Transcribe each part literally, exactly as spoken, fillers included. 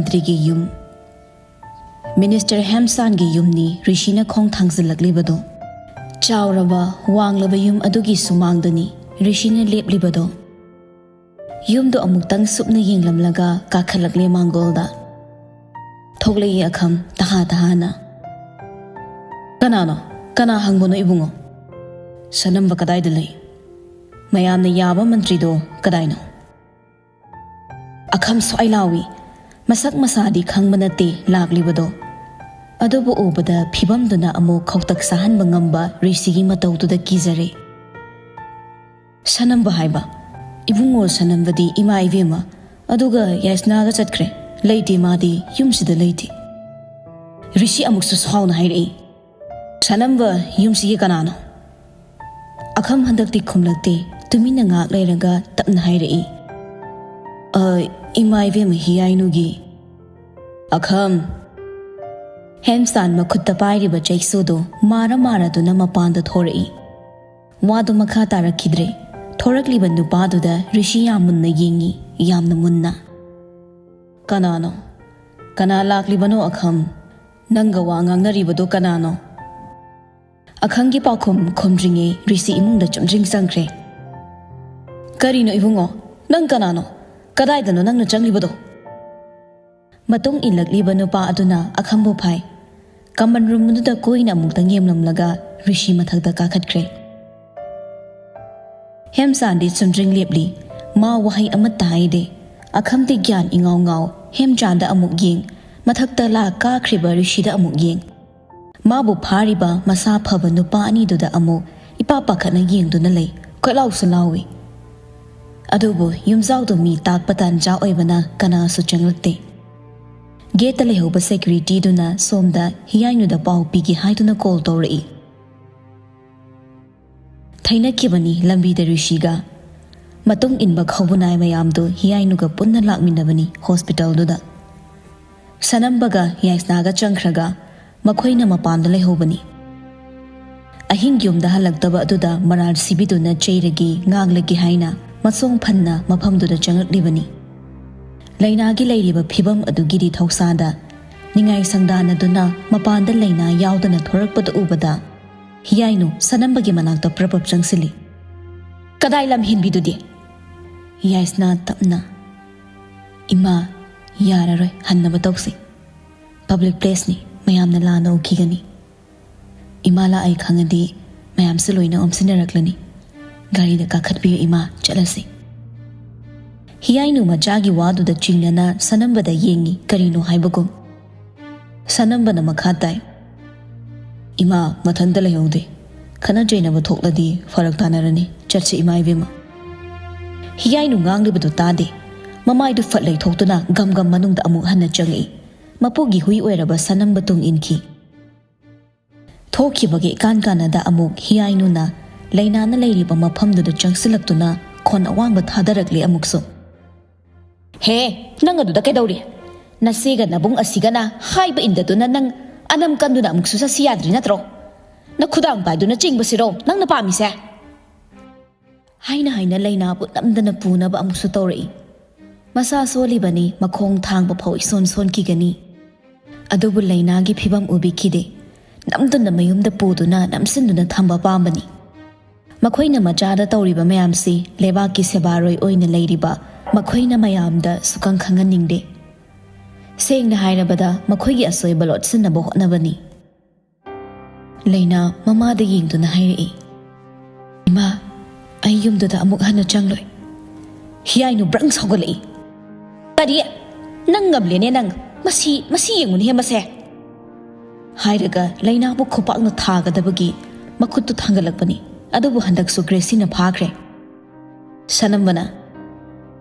ꯃꯟꯇ꯭ꯔꯤꯒꯤ ꯌꯨꯝ꯫ ꯃꯤꯅꯤꯁꯇꯔ ꯍꯦꯝꯁꯥꯟꯒꯤ ꯌꯨꯝꯅꯤ ꯔꯤꯁꯤꯅ ꯈꯣꯡ ꯊꯥꯡꯖꯤꯜꯂꯛꯂꯤꯕꯗꯣ꯫ ꯆꯥꯎꯔꯕ, ꯋꯥꯡꯂꯕ ꯌꯨꯝ ꯑꯗꯨꯒꯤ ꯁꯨꯃꯥꯡꯗꯅꯤ ꯔꯤꯁꯤꯅ ꯂꯦꯞꯂꯤꯕꯗꯣ꯫ ꯌꯨꯝꯗꯣ ꯑꯃꯨꯛꯇꯪ ꯁꯨꯞꯅ ꯌꯦꯡꯂꯝꯂꯒ ꯀꯥꯈꯠꯂꯛꯂꯦ ꯃꯥꯡꯒꯣꯜꯗ꯫ ꯊꯣꯛꯂꯛꯏ ꯑꯈꯝ, ꯇꯍꯥ ꯇꯍꯥꯅ꯫ "ꯀꯅꯥꯅꯣ? ꯀꯅꯥ ꯍꯪꯕꯅꯣ ꯏꯕꯨꯡꯉꯣ? ꯁꯅꯝꯕ ꯀꯗꯥꯏꯗ ꯂꯩ? ꯃꯌꯥꯝꯅ ꯌꯥꯕ ꯃꯟꯇ꯭ꯔꯤꯗꯣ ꯀꯗꯥꯏꯅꯣ?" ꯑꯈꯝ ꯁ꯭ꯋꯥꯏ ꯂꯥꯎꯏ꯫ ꯃꯁꯛ ꯃꯁꯥꯗꯤ ꯈꯪꯕ ꯅꯠꯇꯦ ꯂꯥꯛꯂꯤꯕꯗꯣ꯫ ꯑꯗꯨꯕꯨ ꯎꯕꯗ ꯐꯤꯕꯝꯗꯨꯅ ꯑꯃꯨꯛ ꯈꯧꯇꯛ ꯆꯥꯍꯟꯕ ꯉꯝꯕ ꯔꯤꯁꯤꯒꯤ ꯃꯇꯧꯗꯨꯗ ꯀꯤꯖꯔꯦ꯫ "ꯁꯅꯝꯕ ꯍꯥꯏꯕ? ꯏꯕꯨꯡꯉꯣ ꯁꯅꯝꯕꯗꯤ ꯏꯃꯥ ꯏꯕꯦꯝꯃ, ꯑꯗꯨꯒ ꯌꯥꯏꯁꯅꯥꯒ ꯆꯠꯈ꯭ꯔꯦ꯫ ꯂꯩꯇꯦ, ꯃꯥꯗꯤ ꯌꯨꯝꯁꯤꯗ ꯂꯩꯇꯦ꯫" ꯔꯤꯁꯤ ꯑꯃꯨꯛꯁꯨ ꯁꯥꯎꯅ ꯍꯥꯏꯔꯛꯏ꯫ "ꯁꯅꯝꯕ ꯌꯨꯝꯁꯤꯒꯤ ꯀꯅꯥꯅꯣ?" ꯑꯈꯝ ꯍꯟꯗꯛꯇꯤ ꯈꯨꯝꯂꯛꯇꯦ, ꯇꯨꯃꯤꯟꯅ ꯉꯥꯏꯍꯥꯛ ꯂꯩꯔꯒ ꯇꯞꯅ ꯍꯥꯏꯔꯛꯏ꯫ "ꯑ, ꯏꯃꯥ ꯏꯕꯦꯝꯃ ꯍꯤꯌꯥꯏꯅꯨꯒꯤ꯫" "ꯑꯈꯝ!" ꯍꯦꯝꯁꯥꯟ ꯃꯈꯨꯠꯇ ꯄꯥꯏꯔꯤꯕ ꯆꯩꯁꯨꯗꯨ ꯃꯥꯔ ꯃꯥꯔꯗꯨꯅ ꯃꯄꯥꯟꯗ ꯊꯣꯔꯛꯏ꯫ ꯋꯥꯗꯨ ꯃꯈꯥ ꯇꯥꯔꯛꯈꯤꯗ꯭ꯔꯦ꯫ ꯊꯣꯔꯛꯂꯤꯕ ꯅꯨꯄꯥꯗꯨꯗ ꯔꯤꯁꯤ ꯌꯥꯝ ꯃꯨꯟꯅ ꯌꯦꯡꯉꯤ, ꯌꯥꯝꯅ ꯃꯨꯟꯅ꯫ "ꯀꯅꯥꯅꯣ? ꯀꯅꯥ ꯂꯥꯛꯂꯤꯕꯅꯣ ꯑꯈꯝ? ꯅꯪꯒ ꯋꯥ ꯉꯥꯡꯅꯔꯤꯕꯗꯣ ꯀꯅꯥꯅꯣ?" ꯑꯈꯝꯒꯤ ꯄꯥꯎꯈꯨꯝ ꯈꯨꯝꯗ꯭ꯔꯤꯉꯩ ꯔꯤꯁꯤ ꯏꯃꯨꯡꯗ ꯆꯨꯝꯗ꯭ꯔꯤꯡ ꯆꯪꯈ꯭ꯔꯦ꯫ "ꯀꯔꯤꯅꯣ ꯏꯕꯨꯡꯉꯣ? ꯅꯪ ꯀꯅꯥꯅꯣ? ꯀꯗꯥꯏꯗꯅꯣ ꯅꯪꯅ ꯆꯪꯂꯤꯕꯗꯣ?" ꯃꯇꯨꯡ ꯏꯜꯂꯛꯂꯤꯕ ꯅꯨꯄꯥ ꯑꯗꯨꯅ ꯑꯈꯝꯕꯨ ꯐꯥꯏ꯫ ꯀꯃꯟ ꯔꯨꯝ ꯑꯗꯨꯗ ꯀꯣꯏꯅ ꯑꯃꯨꯛꯇꯪ ꯌꯦꯡꯂꯝꯂꯒ ꯔꯤꯁꯤ ꯃꯊꯛꯇ ꯀꯥꯈꯠꯈ꯭ꯔꯦ꯫ ꯍꯦꯝꯆꯥꯟꯗꯤ ꯆꯨꯝꯗ꯭ꯔꯤꯡ ꯂꯦꯞꯂꯤ꯫ ꯃꯥ ꯋꯥꯍꯩ ꯑꯃꯠꯇ ꯍꯥꯏꯗꯦ꯫ ꯑꯈꯝꯗꯤ ꯒ꯭ꯌꯥꯟ ꯏꯉꯥꯎ ꯉꯥꯎ, ꯍꯦꯝꯆꯥꯟꯗ ꯑꯃꯨꯛ ꯌꯦꯡ, ꯃꯊꯛꯇ ꯂꯥ ꯀꯥꯈ꯭ꯔꯤꯕ ꯔꯤꯁꯤꯗ ꯑꯃꯨꯛ ꯌꯦꯡ꯫ ꯃꯥꯕꯨ ꯐꯥꯔꯤꯕ ꯃꯁꯥ ꯐꯕ ꯅꯨꯄꯥ ꯑꯅꯤꯗꯨꯗ ꯑꯃꯨꯛ ꯏꯄꯥ ꯄꯥꯈꯠꯅ ꯌꯦꯡꯗꯨꯅ ꯂꯩ꯫ ꯀꯣꯏꯂꯥꯎꯁꯨ ꯂꯥꯎꯏ꯫ ꯑꯗꯨꯕꯨ ꯌꯨꯝꯖꯥꯎꯗꯨ ꯃꯤ ꯇꯥꯛꯄ ꯇꯥꯟꯖꯥ ꯑꯣꯏꯕꯅ ꯀꯅꯥꯁꯨ ꯆꯪꯂꯛꯇꯦ꯫ ꯒꯦꯠꯇ ꯂꯩꯍꯧꯕ ꯁꯦꯀ꯭ꯌꯨꯔꯤꯇꯤꯗꯨꯅ ꯁꯣꯝꯗ ꯍꯤꯌꯥꯏꯅꯨꯗ ꯄꯥꯎ ꯄꯤꯒꯦ ꯍꯥꯏꯗꯨꯅ ꯀꯣꯜ ꯇꯧꯔꯛꯏ꯫ ꯊꯩꯅꯈꯤꯕꯅꯤ ꯂꯝꯕꯤꯗ ꯔꯤꯁꯤꯒ꯫ ꯃꯇꯨꯡ ꯏꯟꯕ ꯈꯧꯕꯨꯅꯥꯏ ꯃꯌꯥꯝꯗꯨ ꯍꯤꯌꯥꯏꯅꯨꯒ ꯄꯨꯟꯅ ꯂꯥꯛꯃꯤꯟꯅꯕꯅꯤ ꯍꯣꯁꯄꯤꯇꯥꯜꯗꯨꯗ꯫ ꯁꯅꯝꯕꯒ ꯌꯥꯏꯁꯅꯥꯒ ꯆꯪꯈ꯭ꯔꯒ ꯃꯈꯣꯏꯅ ꯃꯄꯥꯟꯗ ꯂꯩꯍꯧꯕꯅꯤ꯫ ꯑꯍꯤꯡ ꯌꯨꯝꯗ ꯍꯜꯂꯛꯇꯕ ꯑꯗꯨꯗ ꯃꯔꯥꯜ ꯁꯤꯕꯤꯗꯨꯅ ꯆꯩꯔꯒꯦ, ꯉꯥꯡꯂꯒꯦ ꯍꯥꯏꯅ ꯃꯁꯣꯡ ꯐꯟꯅ ꯃꯐꯝꯗꯨꯗ ꯆꯪꯂꯛꯂꯤꯕꯅꯤ꯫ ꯂꯩꯅꯥꯒꯤ ꯂꯩꯔꯤꯕ ꯐꯤꯕꯝ ꯑꯗꯨꯒꯤꯗꯤ ꯊꯧꯁꯥꯗ ꯅꯤꯡꯉꯥꯏ ꯁꯪꯗꯥꯅꯗꯨꯅ ꯃꯄꯥꯟꯗ ꯂꯩꯅꯥ ꯌꯥꯎꯗꯅ ꯊꯣꯔꯛꯄꯗꯨ ꯎꯕꯗ ꯍꯤꯌꯥꯏꯅꯨ ꯁꯅꯝꯕꯒꯤ ꯃꯅꯥꯛꯇ ꯄ꯭ꯔꯞ ꯄ꯭ꯔꯞ ꯆꯪꯁꯤꯜꯂꯤ꯫ "ꯀꯗꯥꯏ ꯂꯝ ꯍꯦꯟꯕꯤꯗꯨꯗꯤ?" ꯌꯥꯏꯁꯅꯥ ꯇꯞꯅ, "ꯏꯃꯥ, ꯌꯥꯔꯔꯣꯏ, ꯍꯟꯅꯕ ꯇꯧꯁꯤ꯫ ꯄꯕ꯭ꯂꯤꯛ ꯄ꯭ꯂꯦꯁꯅꯤ, ꯃꯌꯥꯝꯅ ꯂꯥꯟꯅ ꯎꯈꯤꯒꯅꯤ꯫ ꯏꯃꯥ ꯂꯥꯛꯑꯦ ꯈꯪꯉꯗꯤ ꯃꯌꯥꯝꯁꯨ ꯂꯣꯏꯅ ꯑꯣꯝꯁꯤꯟꯅꯔꯛꯂꯅꯤ꯫ ꯒꯥꯔꯤꯗ ꯀꯥꯈꯠꯄꯤꯌꯨ ꯏꯃꯥ, ꯆꯠꯂꯁꯤ꯫" ꯍꯤꯌꯥꯏꯅꯨ ꯃꯆꯥꯒꯤ ꯋꯥꯗꯨꯗ ꯆꯤꯡꯅꯅ ꯁꯅꯝꯕꯗ ꯌꯦꯡꯉꯤ, ꯀꯔꯤꯅꯣ ꯍꯥꯏꯕꯒꯨꯝ꯫ ꯁꯅꯝꯕꯅ ꯃꯈꯥ ꯇꯥꯏ, "ꯏꯃꯥ, ꯃꯊꯟꯇ ꯂꯩꯍꯧꯗꯦ꯫ ꯈꯠꯅ ꯆꯩꯅꯕ ꯊꯣꯛꯂꯗꯤ ꯐꯔꯛ ꯇꯥꯅꯔꯅꯤ꯫ ꯆꯠꯁꯤ ꯏꯃꯥ ꯏꯕꯦꯝꯃ꯫" ꯍꯤꯌꯥꯏꯅꯨ ꯉꯥꯡꯂꯤꯕꯗꯨ ꯇꯥꯗꯦ꯫ ꯃꯃꯥꯏꯗꯨ ꯐꯠ ꯂꯩꯊꯣꯛꯇꯨꯅ ꯒꯝ ꯒꯝ ꯃꯅꯨꯡꯗ ꯑꯃꯨꯛ ꯍꯟꯅ ꯆꯪꯉꯛꯏ꯫ ꯃꯄꯨꯒꯤ ꯍꯨꯏ ꯑꯣꯏꯔꯕ ꯁꯅꯝꯕ ꯇꯨꯡ ꯏꯟꯈꯤ꯫ ꯊꯣꯛꯈꯤꯕꯒ ꯏꯀꯥꯟ ꯀꯥꯟꯅꯗ ꯑꯃꯨꯛ ꯍꯤꯌꯥꯏꯅꯨꯅ ꯂꯩꯅꯥꯅ ꯂꯩꯔꯤꯕ ꯃꯐꯝꯗꯨꯗ ꯆꯪꯁꯤꯜꯂꯛꯇꯨꯅ ꯈꯣꯟ ꯑꯋꯥꯡꯕ ꯊꯥꯗꯔꯛꯂꯦ ꯑꯃꯨꯛꯁꯨ꯫ "ꯍꯦ, ꯅꯪ ꯑꯗꯨꯗ ꯀꯩꯗꯧꯔꯤ? ꯅꯆꯦꯒ ꯅꯕꯨꯡ ꯑꯁꯤꯒꯅ ꯍꯥꯏꯕ ꯏꯟꯗꯗꯨꯅ ꯅꯪ ꯑꯅꯝ ꯀꯟꯗꯨꯅ ꯑꯃꯨꯛꯁꯨ ꯆꯠꯁꯤ ꯌꯥꯗ꯭ꯔꯤ ꯅꯠꯇ꯭ꯔꯣ? ꯅꯈꯨꯗꯥꯡ ꯄꯥꯏꯗꯨꯅ ꯆꯤꯡꯕꯁꯤꯔꯣ ꯅꯪꯅ ꯄꯥꯝꯃꯤꯁꯦ?" ꯍꯥꯏꯅ ꯍꯥꯏꯅ ꯂꯩꯅꯥꯕꯨ ꯅꯝꯗꯅ ꯄꯨꯅꯕ ꯑꯃꯨꯛꯁꯨ ꯇꯧꯔꯛꯏ꯫ ꯃꯁꯥ ꯁꯣꯜꯂꯤꯕꯅꯤ, ꯃꯈꯣꯡ ꯊꯥꯡꯕ ꯐꯥꯎ ꯏꯁꯣꯟ ꯁꯣꯟꯈꯤꯒꯅꯤ꯫ ꯑꯗꯨꯕꯨ ꯂꯩꯅꯥꯒꯤ ꯐꯤꯕꯝ ꯎꯕꯤꯈꯤꯗꯦ꯫ ꯅꯝꯗꯨꯅ ꯃꯌꯨꯝꯗ ꯄꯨꯗꯨꯅ ꯅꯝꯁꯤꯟꯗꯨꯅ ꯊꯝꯕ ꯄꯥꯝꯕꯅꯤ꯫ ꯃꯈꯣꯏꯅ ꯃꯆꯥꯗ ꯇꯧꯔꯤꯕ ꯃꯌꯥꯝꯁꯤ ꯂꯩꯕꯥꯛꯀꯤ ꯁꯦꯕꯥꯔꯣꯏ ꯑꯣꯏꯅ ꯂꯩꯔꯤꯕ ꯃꯈꯣꯏꯅ ꯃꯌꯥꯝꯗ ꯁꯨꯈꯪ ꯈꯪꯍꯟꯅꯤꯡꯗꯦ꯫ ꯁꯦꯡꯅ ꯍꯥꯏꯔꯕꯗ ꯃꯈꯣꯏꯒꯤ ꯑꯁꯣꯏꯕ ꯂꯣꯠꯁꯤꯟꯅꯕ ꯍꯣꯠꯅꯕꯅꯤ꯫ ꯂꯩꯅꯥ ꯃꯃꯥꯗ ꯌꯦꯡꯗꯨꯅ ꯍꯥꯏꯔꯛꯏ, "ꯏꯃꯥ, ꯑꯩ ꯌꯨꯝꯗꯨꯗ ꯑꯃꯨꯛ ꯍꯟꯅ ꯆꯪꯂꯣꯏ꯫" ꯍꯤꯌꯥꯏꯅꯨ ꯕ꯭ꯔꯪ ꯁꯧꯒꯠꯂꯛꯏ꯫ "ꯀꯔꯤ? ꯅꯪ ꯉꯝꯂꯦꯅꯦ ꯅꯪ꯫ ꯃꯁꯤ, ꯃꯁꯤ ꯌꯦꯡꯉꯨꯅꯦꯍꯦ ꯃꯁꯦ꯫" ꯍꯥꯏꯔꯒ ꯂꯩꯅꯥꯕꯨ ꯈꯨꯄꯥꯛꯅ ꯊꯥꯒꯗꯕꯒꯤ ꯃꯈꯨꯠꯇꯨ ꯊꯥꯡꯒꯠꯂꯛꯄꯅꯤ꯫ ꯑꯗꯨꯕꯨ ꯍꯟꯗꯛꯁꯨ ꯒ꯭ꯔꯦꯁꯤꯅ ꯐꯥꯈ꯭ꯔꯦ꯫ ꯁꯅꯝꯕꯅ,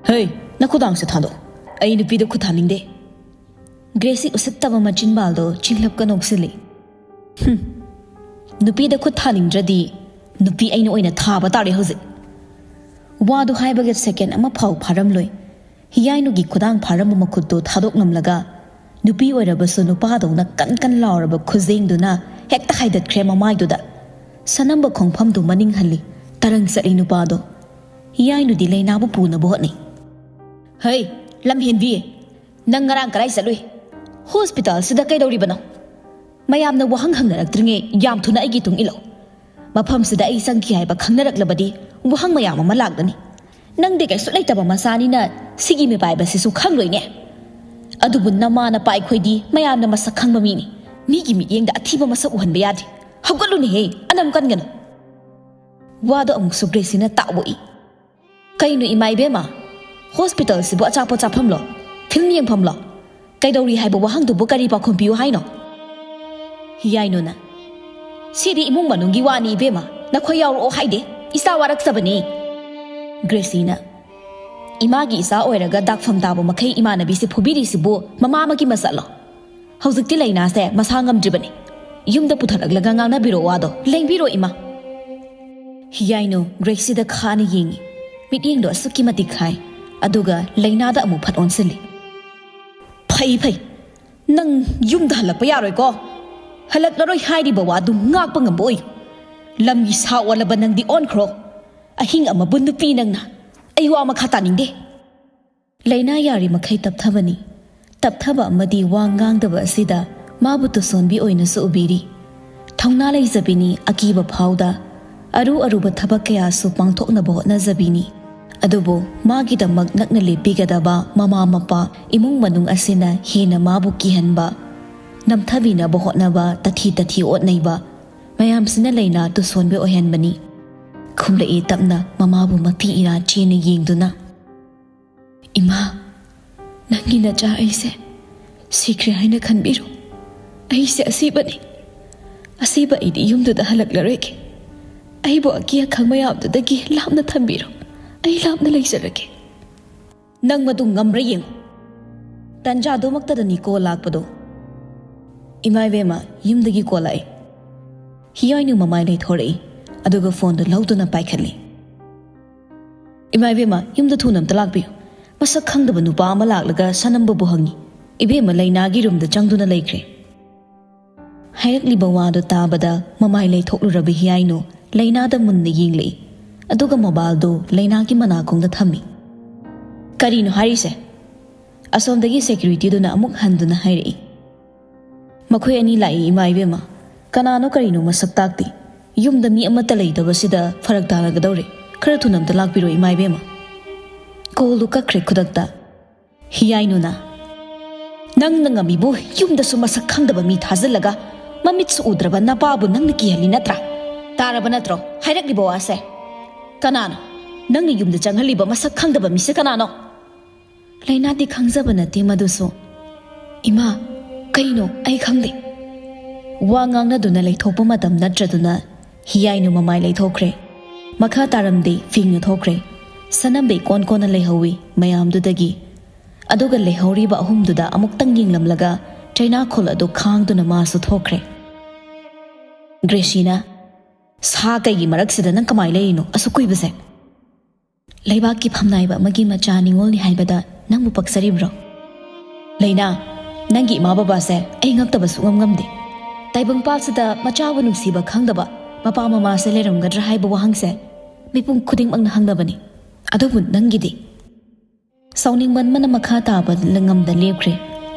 "ꯍꯩ, ꯅꯈꯨꯗꯥꯡꯁꯦ ꯊꯥꯗꯣꯛ꯫ ꯑꯩ ꯅꯨꯄꯤꯗ ꯈꯨꯠ ꯊꯥꯅꯤꯡꯗꯦ꯫" ꯒ꯭ꯔꯦꯁꯤ ꯎꯁꯤꯠꯇꯕ ꯃꯆꯤꯟꯕꯥꯜꯗꯣ ꯆꯤꯡꯂꯞꯀ ꯅꯣꯛꯁꯤꯜꯂꯤ꯫ "ꯍꯨꯝ, ꯅꯨꯄꯤꯗ ꯈꯨꯠ ꯊꯥꯅꯤꯡꯗ꯭ꯔꯗꯤ ꯅꯨꯄꯤ ꯑꯩꯅ ꯑꯣꯏꯅ ꯊꯥꯕ ꯇꯥꯔꯦ ꯍꯧꯖꯤꯛ꯫" ꯋꯥꯗꯨ ꯍꯥꯏꯕꯒ ꯁꯦꯀꯦꯟ ꯑꯃ ꯐꯥꯎ ꯐꯥꯔꯝꯂꯣꯏ꯫ ꯍꯤꯌꯥꯏꯅꯨꯒꯤ ꯈꯨꯗꯥꯡ ꯐꯥꯔꯝꯕ ꯃꯈꯨꯠꯇꯨ ꯊꯥꯗꯣꯛꯂꯝꯂꯒ ꯅꯨꯄꯤ ꯑꯣꯏꯔꯕꯁꯨ ꯅꯨꯄꯥꯗꯧꯅ ꯀꯟ ꯀꯟ ꯂꯥꯎꯔꯕ ꯈꯨꯖꯦꯡꯗꯨꯅ ꯍꯦꯛꯇ ꯍꯥꯏꯗꯠꯈ꯭ꯔꯦ ꯃꯃꯥꯏꯗꯨꯗ꯫ ꯁꯅꯝꯕ ꯈꯣꯡꯐꯝꯗꯨ ꯃꯅꯤꯡ ꯍꯜꯂꯤ꯫ ꯇꯔꯪ ꯆꯠꯂꯤ ꯅꯨꯄꯥꯗꯣ꯫ ꯍꯤꯌꯥꯏꯅꯨꯗꯤ ꯂꯩꯅꯥꯕꯨ ꯄꯨꯅꯕ ꯍꯣꯠꯅꯩ꯫ "ꯍꯩ, "ꯂꯝꯍꯦꯟꯕꯤ, ꯅꯪ ꯉꯔꯥꯡ ꯀꯗꯥꯏ ꯆꯠꯂꯨꯏ? ꯍꯣꯁꯄꯤꯇꯥꯜꯁꯤꯗ ꯀꯩꯗꯧꯔꯤꯕꯅꯣ? ꯃꯌꯥꯝꯅ ꯋꯥꯍꯪ ꯍꯪꯅꯔꯛꯇ꯭ꯔꯤꯉꯩ ꯌꯥꯝ ꯊꯨꯅ ꯑꯩꯒꯤ ꯇꯨꯡ ꯏꯜꯂꯣ꯫ ꯃꯐꯝꯁꯤꯗ ꯑꯩ ꯆꯪꯈꯤ ꯍꯥꯏꯕ ꯈꯪꯅꯔꯛꯂꯕꯗꯤ ꯋꯥꯍꯪ ꯃꯌꯥꯝ ꯑꯃ ꯂꯥꯛꯂꯅꯤ꯫ ꯅꯪꯗꯤ ꯀꯩꯁꯨ ꯂꯩꯇꯕ ꯃꯆꯥꯅꯤꯅ ꯁꯤꯒꯤ ꯃꯤꯄꯥꯏꯕꯁꯤꯁꯨ ꯈꯪꯂꯣꯏꯅꯦ꯫ ꯑꯗꯨꯕꯨ ꯅꯃꯥ ꯅꯄꯥ ꯑꯩꯈꯣꯏꯗꯤ ꯃꯌꯥꯝꯅ ꯃꯁꯛ ꯈꯪꯕ ꯃꯤꯅꯤ꯫ ꯃꯤꯒꯤ ꯃꯤꯠꯌꯦꯡꯗ ꯑꯊꯤꯕ ꯃꯁꯛ ꯎꯍꯟꯕ ꯌꯥꯗꯦ꯫ ꯍꯧꯒꯠꯂꯨꯅꯦꯍꯦ, ꯑꯅꯝ ꯀꯟꯒꯅꯨ꯫" ꯋꯥꯗꯣ ꯑꯃꯨꯛꯁꯨ ꯒ꯭ꯔꯦꯁꯤꯅ ꯇꯥꯛꯑꯣꯏ꯫ "ꯀꯩꯅꯣ ꯏꯃꯥ ꯏꯕꯦꯝꯃ, ꯍꯣꯁꯄꯤꯇꯥꯜꯁꯤꯕꯨ ꯑꯆꯥꯄꯣꯠ ꯆꯥꯐꯝꯂꯣ? ꯐꯤꯜꯝ ꯌꯦꯡꯐꯝꯂꯣ? ꯀꯩꯗꯧꯔꯤ ꯍꯥꯏꯕ ꯋꯥꯍꯪꯗꯨꯕꯨ ꯀꯔꯤ ꯄꯥꯎꯈꯨꯝ ꯄꯤꯌꯨ ꯍꯥꯏꯅꯣ?" ꯍꯤꯌꯥꯏꯅꯨꯅ, "ꯁꯤꯗꯤ ꯏꯃꯨꯡ ꯃꯅꯨꯡꯒꯤ ꯋꯥꯅꯤ ꯏꯕꯦꯝꯃ, ꯅꯈꯣꯏ ꯌꯥꯎꯔꯛꯑꯣ ꯍꯥꯏꯗꯦ, ꯏꯆꯥ ꯋꯥꯔꯛꯆꯕꯅꯤ꯫" ꯒ꯭ꯔꯦꯁꯤꯅ, "ꯏꯃꯥꯒꯤ ꯏꯆꯥ ꯑꯣꯏꯔꯒ ꯗꯥꯛꯐꯝ ꯇꯥꯕ ꯃꯈꯩ ꯏꯃꯥꯟꯅꯕꯤꯁꯦ ꯐꯨꯕꯤꯔꯤꯁꯤꯕꯨ ꯃꯃꯥ ꯑꯃꯒꯤ ꯃꯆꯠꯂꯣ? ꯍꯧꯖꯤꯛꯇꯤ ꯂꯩꯅꯥꯁꯦ ꯃꯁꯥ ꯉꯝꯗ꯭ꯔꯤꯕꯅꯤ꯫ ꯌꯨꯝꯗ ꯄꯨꯊꯔꯛꯂꯒ ꯉꯥꯡꯅꯕꯤꯔꯣ ꯋꯥꯗꯣ, ꯂꯦꯡꯕꯤꯔꯣ ꯏꯃꯥ꯫" ꯍꯤꯌꯥꯏꯅꯨ ꯒ꯭ꯔꯦꯁꯤꯗ ꯈꯥꯅ ꯌꯦꯡꯉꯤ꯫ ꯃꯤꯠꯌꯦꯡꯗꯣ ꯑꯁꯨꯛꯀꯤ ꯃꯇꯤꯛ ꯈꯥꯏ꯫ ꯑꯗꯨꯒ ꯂꯩꯅꯥꯗ ꯑꯃꯨꯛ ꯐꯠ ꯑꯣꯟꯁꯤꯜꯂꯤ꯫ "ꯐꯩ, ꯐꯩ꯫ ꯅꯪ ꯌꯨꯝꯗ ꯍꯜꯂꯛꯄ ꯌꯥꯔꯣꯏꯀꯣ꯫ ꯍꯜꯂꯛꯂꯔꯣꯏ ꯍꯥꯏꯔꯤꯕ ꯋꯥꯗꯨ ꯉꯥꯛꯄ ꯉꯝꯕ ꯑꯣꯏꯌꯨ꯫ ꯂꯝꯒꯤ ꯁꯥ ꯑꯣꯜꯂꯕ ꯅꯪꯗꯤ ꯑꯣꯟꯈ꯭ꯔꯣ꯫ ꯑꯍꯤꯡ ꯑꯃꯕꯨ ꯅꯨꯄꯤ ꯅꯪꯅ꯫ ꯑꯩ ꯋꯥ ꯃꯈꯥ ꯇꯥꯅꯤꯡꯗꯦ꯫" ꯂꯩꯅꯥ ꯌꯥꯔꯤꯃꯈꯩ ꯇꯞꯊꯕꯅꯤ꯫ ꯇꯞꯊꯕ ꯑꯃꯗꯤ ꯋꯥ ꯉꯥꯡꯗꯕ ꯑꯁꯤꯗ ꯃꯥꯕꯨ ꯇꯨꯁꯣꯟꯕꯤ ꯑꯣꯏꯅꯁꯨ ꯎꯕꯤꯔꯤ꯫ ꯊꯧꯅꯥ ꯂꯩꯖꯕꯤꯅꯤ, ꯑꯀꯤꯕ ꯐꯥꯎꯗ ꯑꯔꯨ ꯑꯔꯨꯕ ꯊꯕꯛ ꯀꯌꯥꯁꯨ ꯄꯥꯡꯊꯣꯛꯅꯕ ꯍꯣꯠꯅꯖꯕꯤꯅꯤ꯫ ꯑꯗꯨꯕꯨ ꯃꯥꯒꯤꯗꯃꯛ ꯅꯛꯅ ꯂꯦꯞꯄꯤꯒꯗꯕ ꯃꯃꯥ ꯃꯄꯥ, ꯏꯃꯨꯡ ꯃꯅꯨꯡ ꯑꯁꯤꯅ ꯍꯦꯟꯅ ꯃꯥꯕꯨ ꯀꯤꯍꯟꯕ, ꯅꯝꯊꯕꯤꯅꯕ ꯍꯣꯠꯅꯕ, ꯇꯊꯤ ꯇꯊꯤ ꯑꯣꯠꯅꯩꯕ ꯃꯌꯥꯝꯁꯤꯅ ꯂꯩꯅꯥ ꯇꯨꯁꯣꯟꯕꯤ ꯑꯣꯏꯍꯟꯕꯅꯤ꯫ ꯈꯨꯝꯂꯛꯏ ꯇꯞꯅ ꯃꯃꯥꯕꯨ ꯃꯄꯤ ꯏꯔꯥ ꯆꯦꯅ ꯌꯦꯡꯗꯨꯅ꯫ "ꯏꯃꯥ, ꯅꯪꯒꯤ ꯅꯆꯥ ꯑꯩꯁꯦ ꯁꯤꯈ꯭ꯔꯦ ꯍꯥꯏꯅ ꯈꯟꯕꯤꯔꯣ꯫ ꯑꯩꯁꯦ ꯑꯁꯤꯕꯅꯤ꯫ ꯑꯁꯤꯕ ꯑꯩꯗꯤ ꯌꯨꯝꯗꯨꯗ ꯍꯜꯂꯛꯂꯔꯣꯏꯒꯦ꯫ ꯑꯩꯕꯨ ꯑꯀꯤ ꯑꯈꯪ ꯃꯌꯥꯝꯗꯨꯗꯒꯤ ꯂꯥꯞꯅ ꯊꯝꯕꯤꯔꯣ꯫ ꯑꯩ ꯂꯥꯞꯅ ꯂꯩꯖꯔꯒꯦ꯫" "ꯅꯪ ꯃꯗꯨ ꯉꯝꯕ꯭ꯔꯥ ꯌꯦꯡꯉꯨ꯫" ꯇꯟꯖꯥꯗꯨꯃꯛꯇꯗꯅꯤ ꯀꯣꯜ ꯂꯥꯛꯄꯗꯣ꯫ "ꯏꯃꯥ ꯏꯕꯦꯝꯃ, ꯌꯨꯝꯗꯒꯤ ꯀꯣꯜ ꯂꯥꯛꯑꯦ꯫" ꯍꯤꯌꯥꯏꯅꯨ ꯃꯃꯥꯏ ꯂꯩꯊꯣꯔꯛꯏ, ꯑꯗꯨꯒ ꯐꯣꯟꯗꯨ ꯂꯧꯗꯨꯅ ꯄꯥꯏꯈꯠꯂꯤ꯫ "ꯏꯃꯥ ꯏꯕꯦꯝꯃ, ꯌꯨꯝꯗ ꯊꯨꯅ ꯑꯝꯇ ꯂꯥꯛꯄꯤꯌꯨ꯫ ꯃꯁꯛ ꯈꯪꯗꯕ ꯅꯨꯄꯥ ꯑꯃ ꯂꯥꯛꯂꯒ ꯁꯅꯝꯕꯕꯨ ꯍꯪꯉꯤ꯫ ꯏꯕꯦꯝꯃ ꯂꯩꯅꯥꯒꯤ ꯔꯨꯝꯗ ꯆꯪꯗꯨꯅ ꯂꯩꯈ꯭ꯔꯦ꯫" ꯍꯥꯏꯔꯛꯂꯤꯕ ꯋꯥꯗꯨ ꯇꯥꯕꯗ ꯃꯃꯥꯏ ꯂꯩꯊꯣꯛꯂꯨꯔꯕ ꯍꯤꯌꯥꯏꯅꯨ ꯂꯩꯅꯥꯗ ꯃꯨꯟꯅ ꯌꯦꯡꯂꯛꯏ, ꯑꯗꯨꯒ ꯃꯣꯕꯥꯏꯜꯗꯨ ꯂꯩꯅꯥꯒꯤ ꯃꯅꯥꯀꯣꯡꯗ ꯊꯝꯃꯤ꯫ "ꯀꯔꯤꯅꯣ ꯍꯥꯏꯔꯤꯁꯦ? ꯑꯁꯣꯝꯗꯒꯤ ꯁꯦꯀ꯭ꯌꯨꯔꯤꯇꯤꯗꯨꯅ ꯑꯃꯨꯛ ꯍꯟꯗꯨꯅ ꯍꯥꯏꯔꯛꯏ, "ꯃꯈꯣꯏ ꯑꯅꯤ ꯂꯥꯛꯏ, ꯏꯃꯥ ꯏꯕꯦꯝꯃ꯫ ꯀꯅꯥꯅꯣ ꯀꯔꯤꯅꯣ ꯃꯁꯛ ꯇꯥꯛꯇꯦ꯫ ꯌꯨꯝꯗ ꯃꯤ ꯑꯃꯠꯇ ꯂꯩꯇꯕꯁꯤꯗ ꯐꯔꯛ ꯇꯥꯔꯒꯗꯧꯔꯦ꯫ ꯈꯔ ꯊꯨꯅ ꯑꯝꯇ ꯂꯥꯛꯄꯤꯔꯣ, ꯏꯃꯥ ꯏꯕꯦꯝꯃ꯫" ꯀꯣꯜꯗꯨ ꯀꯛꯈ꯭ꯔꯦ ꯈꯨꯗꯛꯇ꯫ ꯍꯤꯌꯥꯏꯅꯨꯅ, "ꯅꯪꯅ ꯉꯝꯃꯤꯕꯨ ꯌꯨꯝꯗꯁꯨ ꯃꯁꯛ ꯈꯪꯗꯕ ꯃꯤ ꯊꯥꯖꯤꯜꯂꯒ ꯃꯃꯤꯠꯁꯨ ꯎꯗ꯭ꯔꯕ ꯅꯄꯥꯕꯨ ꯅꯪꯅ ꯀꯤꯍꯜꯂꯤ ꯅꯠꯇ꯭ꯔꯥ? ꯇꯥꯔꯕ ꯅꯠꯇ꯭ꯔꯣ ꯍꯥꯏꯔꯛꯂꯤꯕ ꯋꯥꯁꯦ? ꯀꯅꯥꯅꯣ ꯅꯪꯅ ꯌꯨꯝꯗ ꯆꯪꯍꯜꯂꯤꯕ ꯃꯁꯛ ꯈꯪꯗꯕ ꯃꯤꯁꯦ ꯀꯅꯥꯅꯣ?" "ꯂꯩꯅꯥꯗꯤ ꯈꯪꯖꯕ ꯅꯠꯇꯦ ꯃꯗꯨꯁꯨ꯫" "ꯏꯃꯥ, ꯀꯩꯅꯣ? ꯑꯩ ꯈꯪꯗꯦ꯫" ꯋꯥ ꯉꯥꯡꯅꯗꯨꯅ ꯂꯩꯊꯣꯛꯄ ꯃꯇꯝ ꯅꯠꯇ꯭ꯔꯗꯨꯅ ꯍꯤꯌꯥꯏꯅꯨ ꯃꯃꯥꯏ ꯂꯩꯊꯣꯛꯈ꯭ꯔꯦ꯫ ꯃꯈꯥ ꯇꯥꯔꯝꯗꯦ, ꯐꯤꯡꯅ ꯊꯣꯛꯈ꯭ꯔꯦ꯫ ꯁꯅꯝꯕꯩ ꯀꯣꯟ ꯀꯣꯟꯅ ꯂꯩꯍꯧꯋꯤ ꯃꯌꯥꯝꯗꯨꯗꯒꯤ꯫ ꯑꯗꯨꯒ ꯂꯩꯍꯧꯔꯤꯕ ꯑꯍꯨꯝꯗꯨꯗ ꯑꯃꯨꯛꯇꯪ ꯌꯦꯡꯂꯝꯂꯒ ꯆꯩꯅꯥꯈꯣꯜ ꯑꯗꯨ ꯈꯥꯡꯗꯨꯅ ꯃꯥꯁꯨ ꯊꯣꯛꯈ꯭ꯔꯦ꯫ ꯒ꯭ꯔꯦꯁꯤꯅ, "ꯁꯥ ꯀꯩꯒꯤ ꯃꯔꯛꯁꯤꯗ ꯅꯪ ꯀꯃꯥꯏ ꯂꯩꯔꯤꯅꯣ ꯑꯁꯨꯛ ꯀꯨꯏꯕꯁꯦ?" "ꯂꯩꯕꯥꯛꯀꯤ ꯐꯝꯅꯥꯏꯕ ꯑꯃꯒꯤ ꯃꯆꯥ ꯅꯤꯉꯣꯜꯅꯤ ꯍꯥꯏꯕꯗ ꯅꯪꯕꯨ ꯄꯛꯆꯔꯤꯕ꯭ꯔꯣ?" "ꯂꯩꯅꯥ, ꯅꯪꯒꯤ ꯏꯃꯥ ꯕꯕꯥꯁꯦ ꯑꯩ ꯉꯛꯇꯕ ꯁꯨꯛꯉꯝ ꯉꯝꯗꯦ꯫ ꯇꯥꯏꯕꯪꯄꯥꯜꯁꯤꯗ ꯃꯆꯥꯕꯨ ꯅꯨꯡꯁꯤꯕ ꯈꯪꯗꯕ ꯃꯄꯥ ꯃꯃꯥꯁꯦ ꯂꯩꯔꯝꯒꯗ꯭ꯔꯥ ꯍꯥꯏꯕ ꯋꯥꯍꯪꯁꯦ ꯃꯤꯄꯨꯝ ꯈꯨꯗꯤꯡꯃꯛꯅ ꯍꯪꯅꯕꯅꯤ꯫ ꯑꯗꯨꯕꯨ ꯅꯪꯒꯤꯗꯤ?" ꯁꯥꯎꯅꯤꯡꯃꯟꯕꯅ ꯃꯈꯥ ꯇꯥꯕ ꯉꯝꯗ ꯂꯦꯞꯈ꯭ꯔꯦ꯫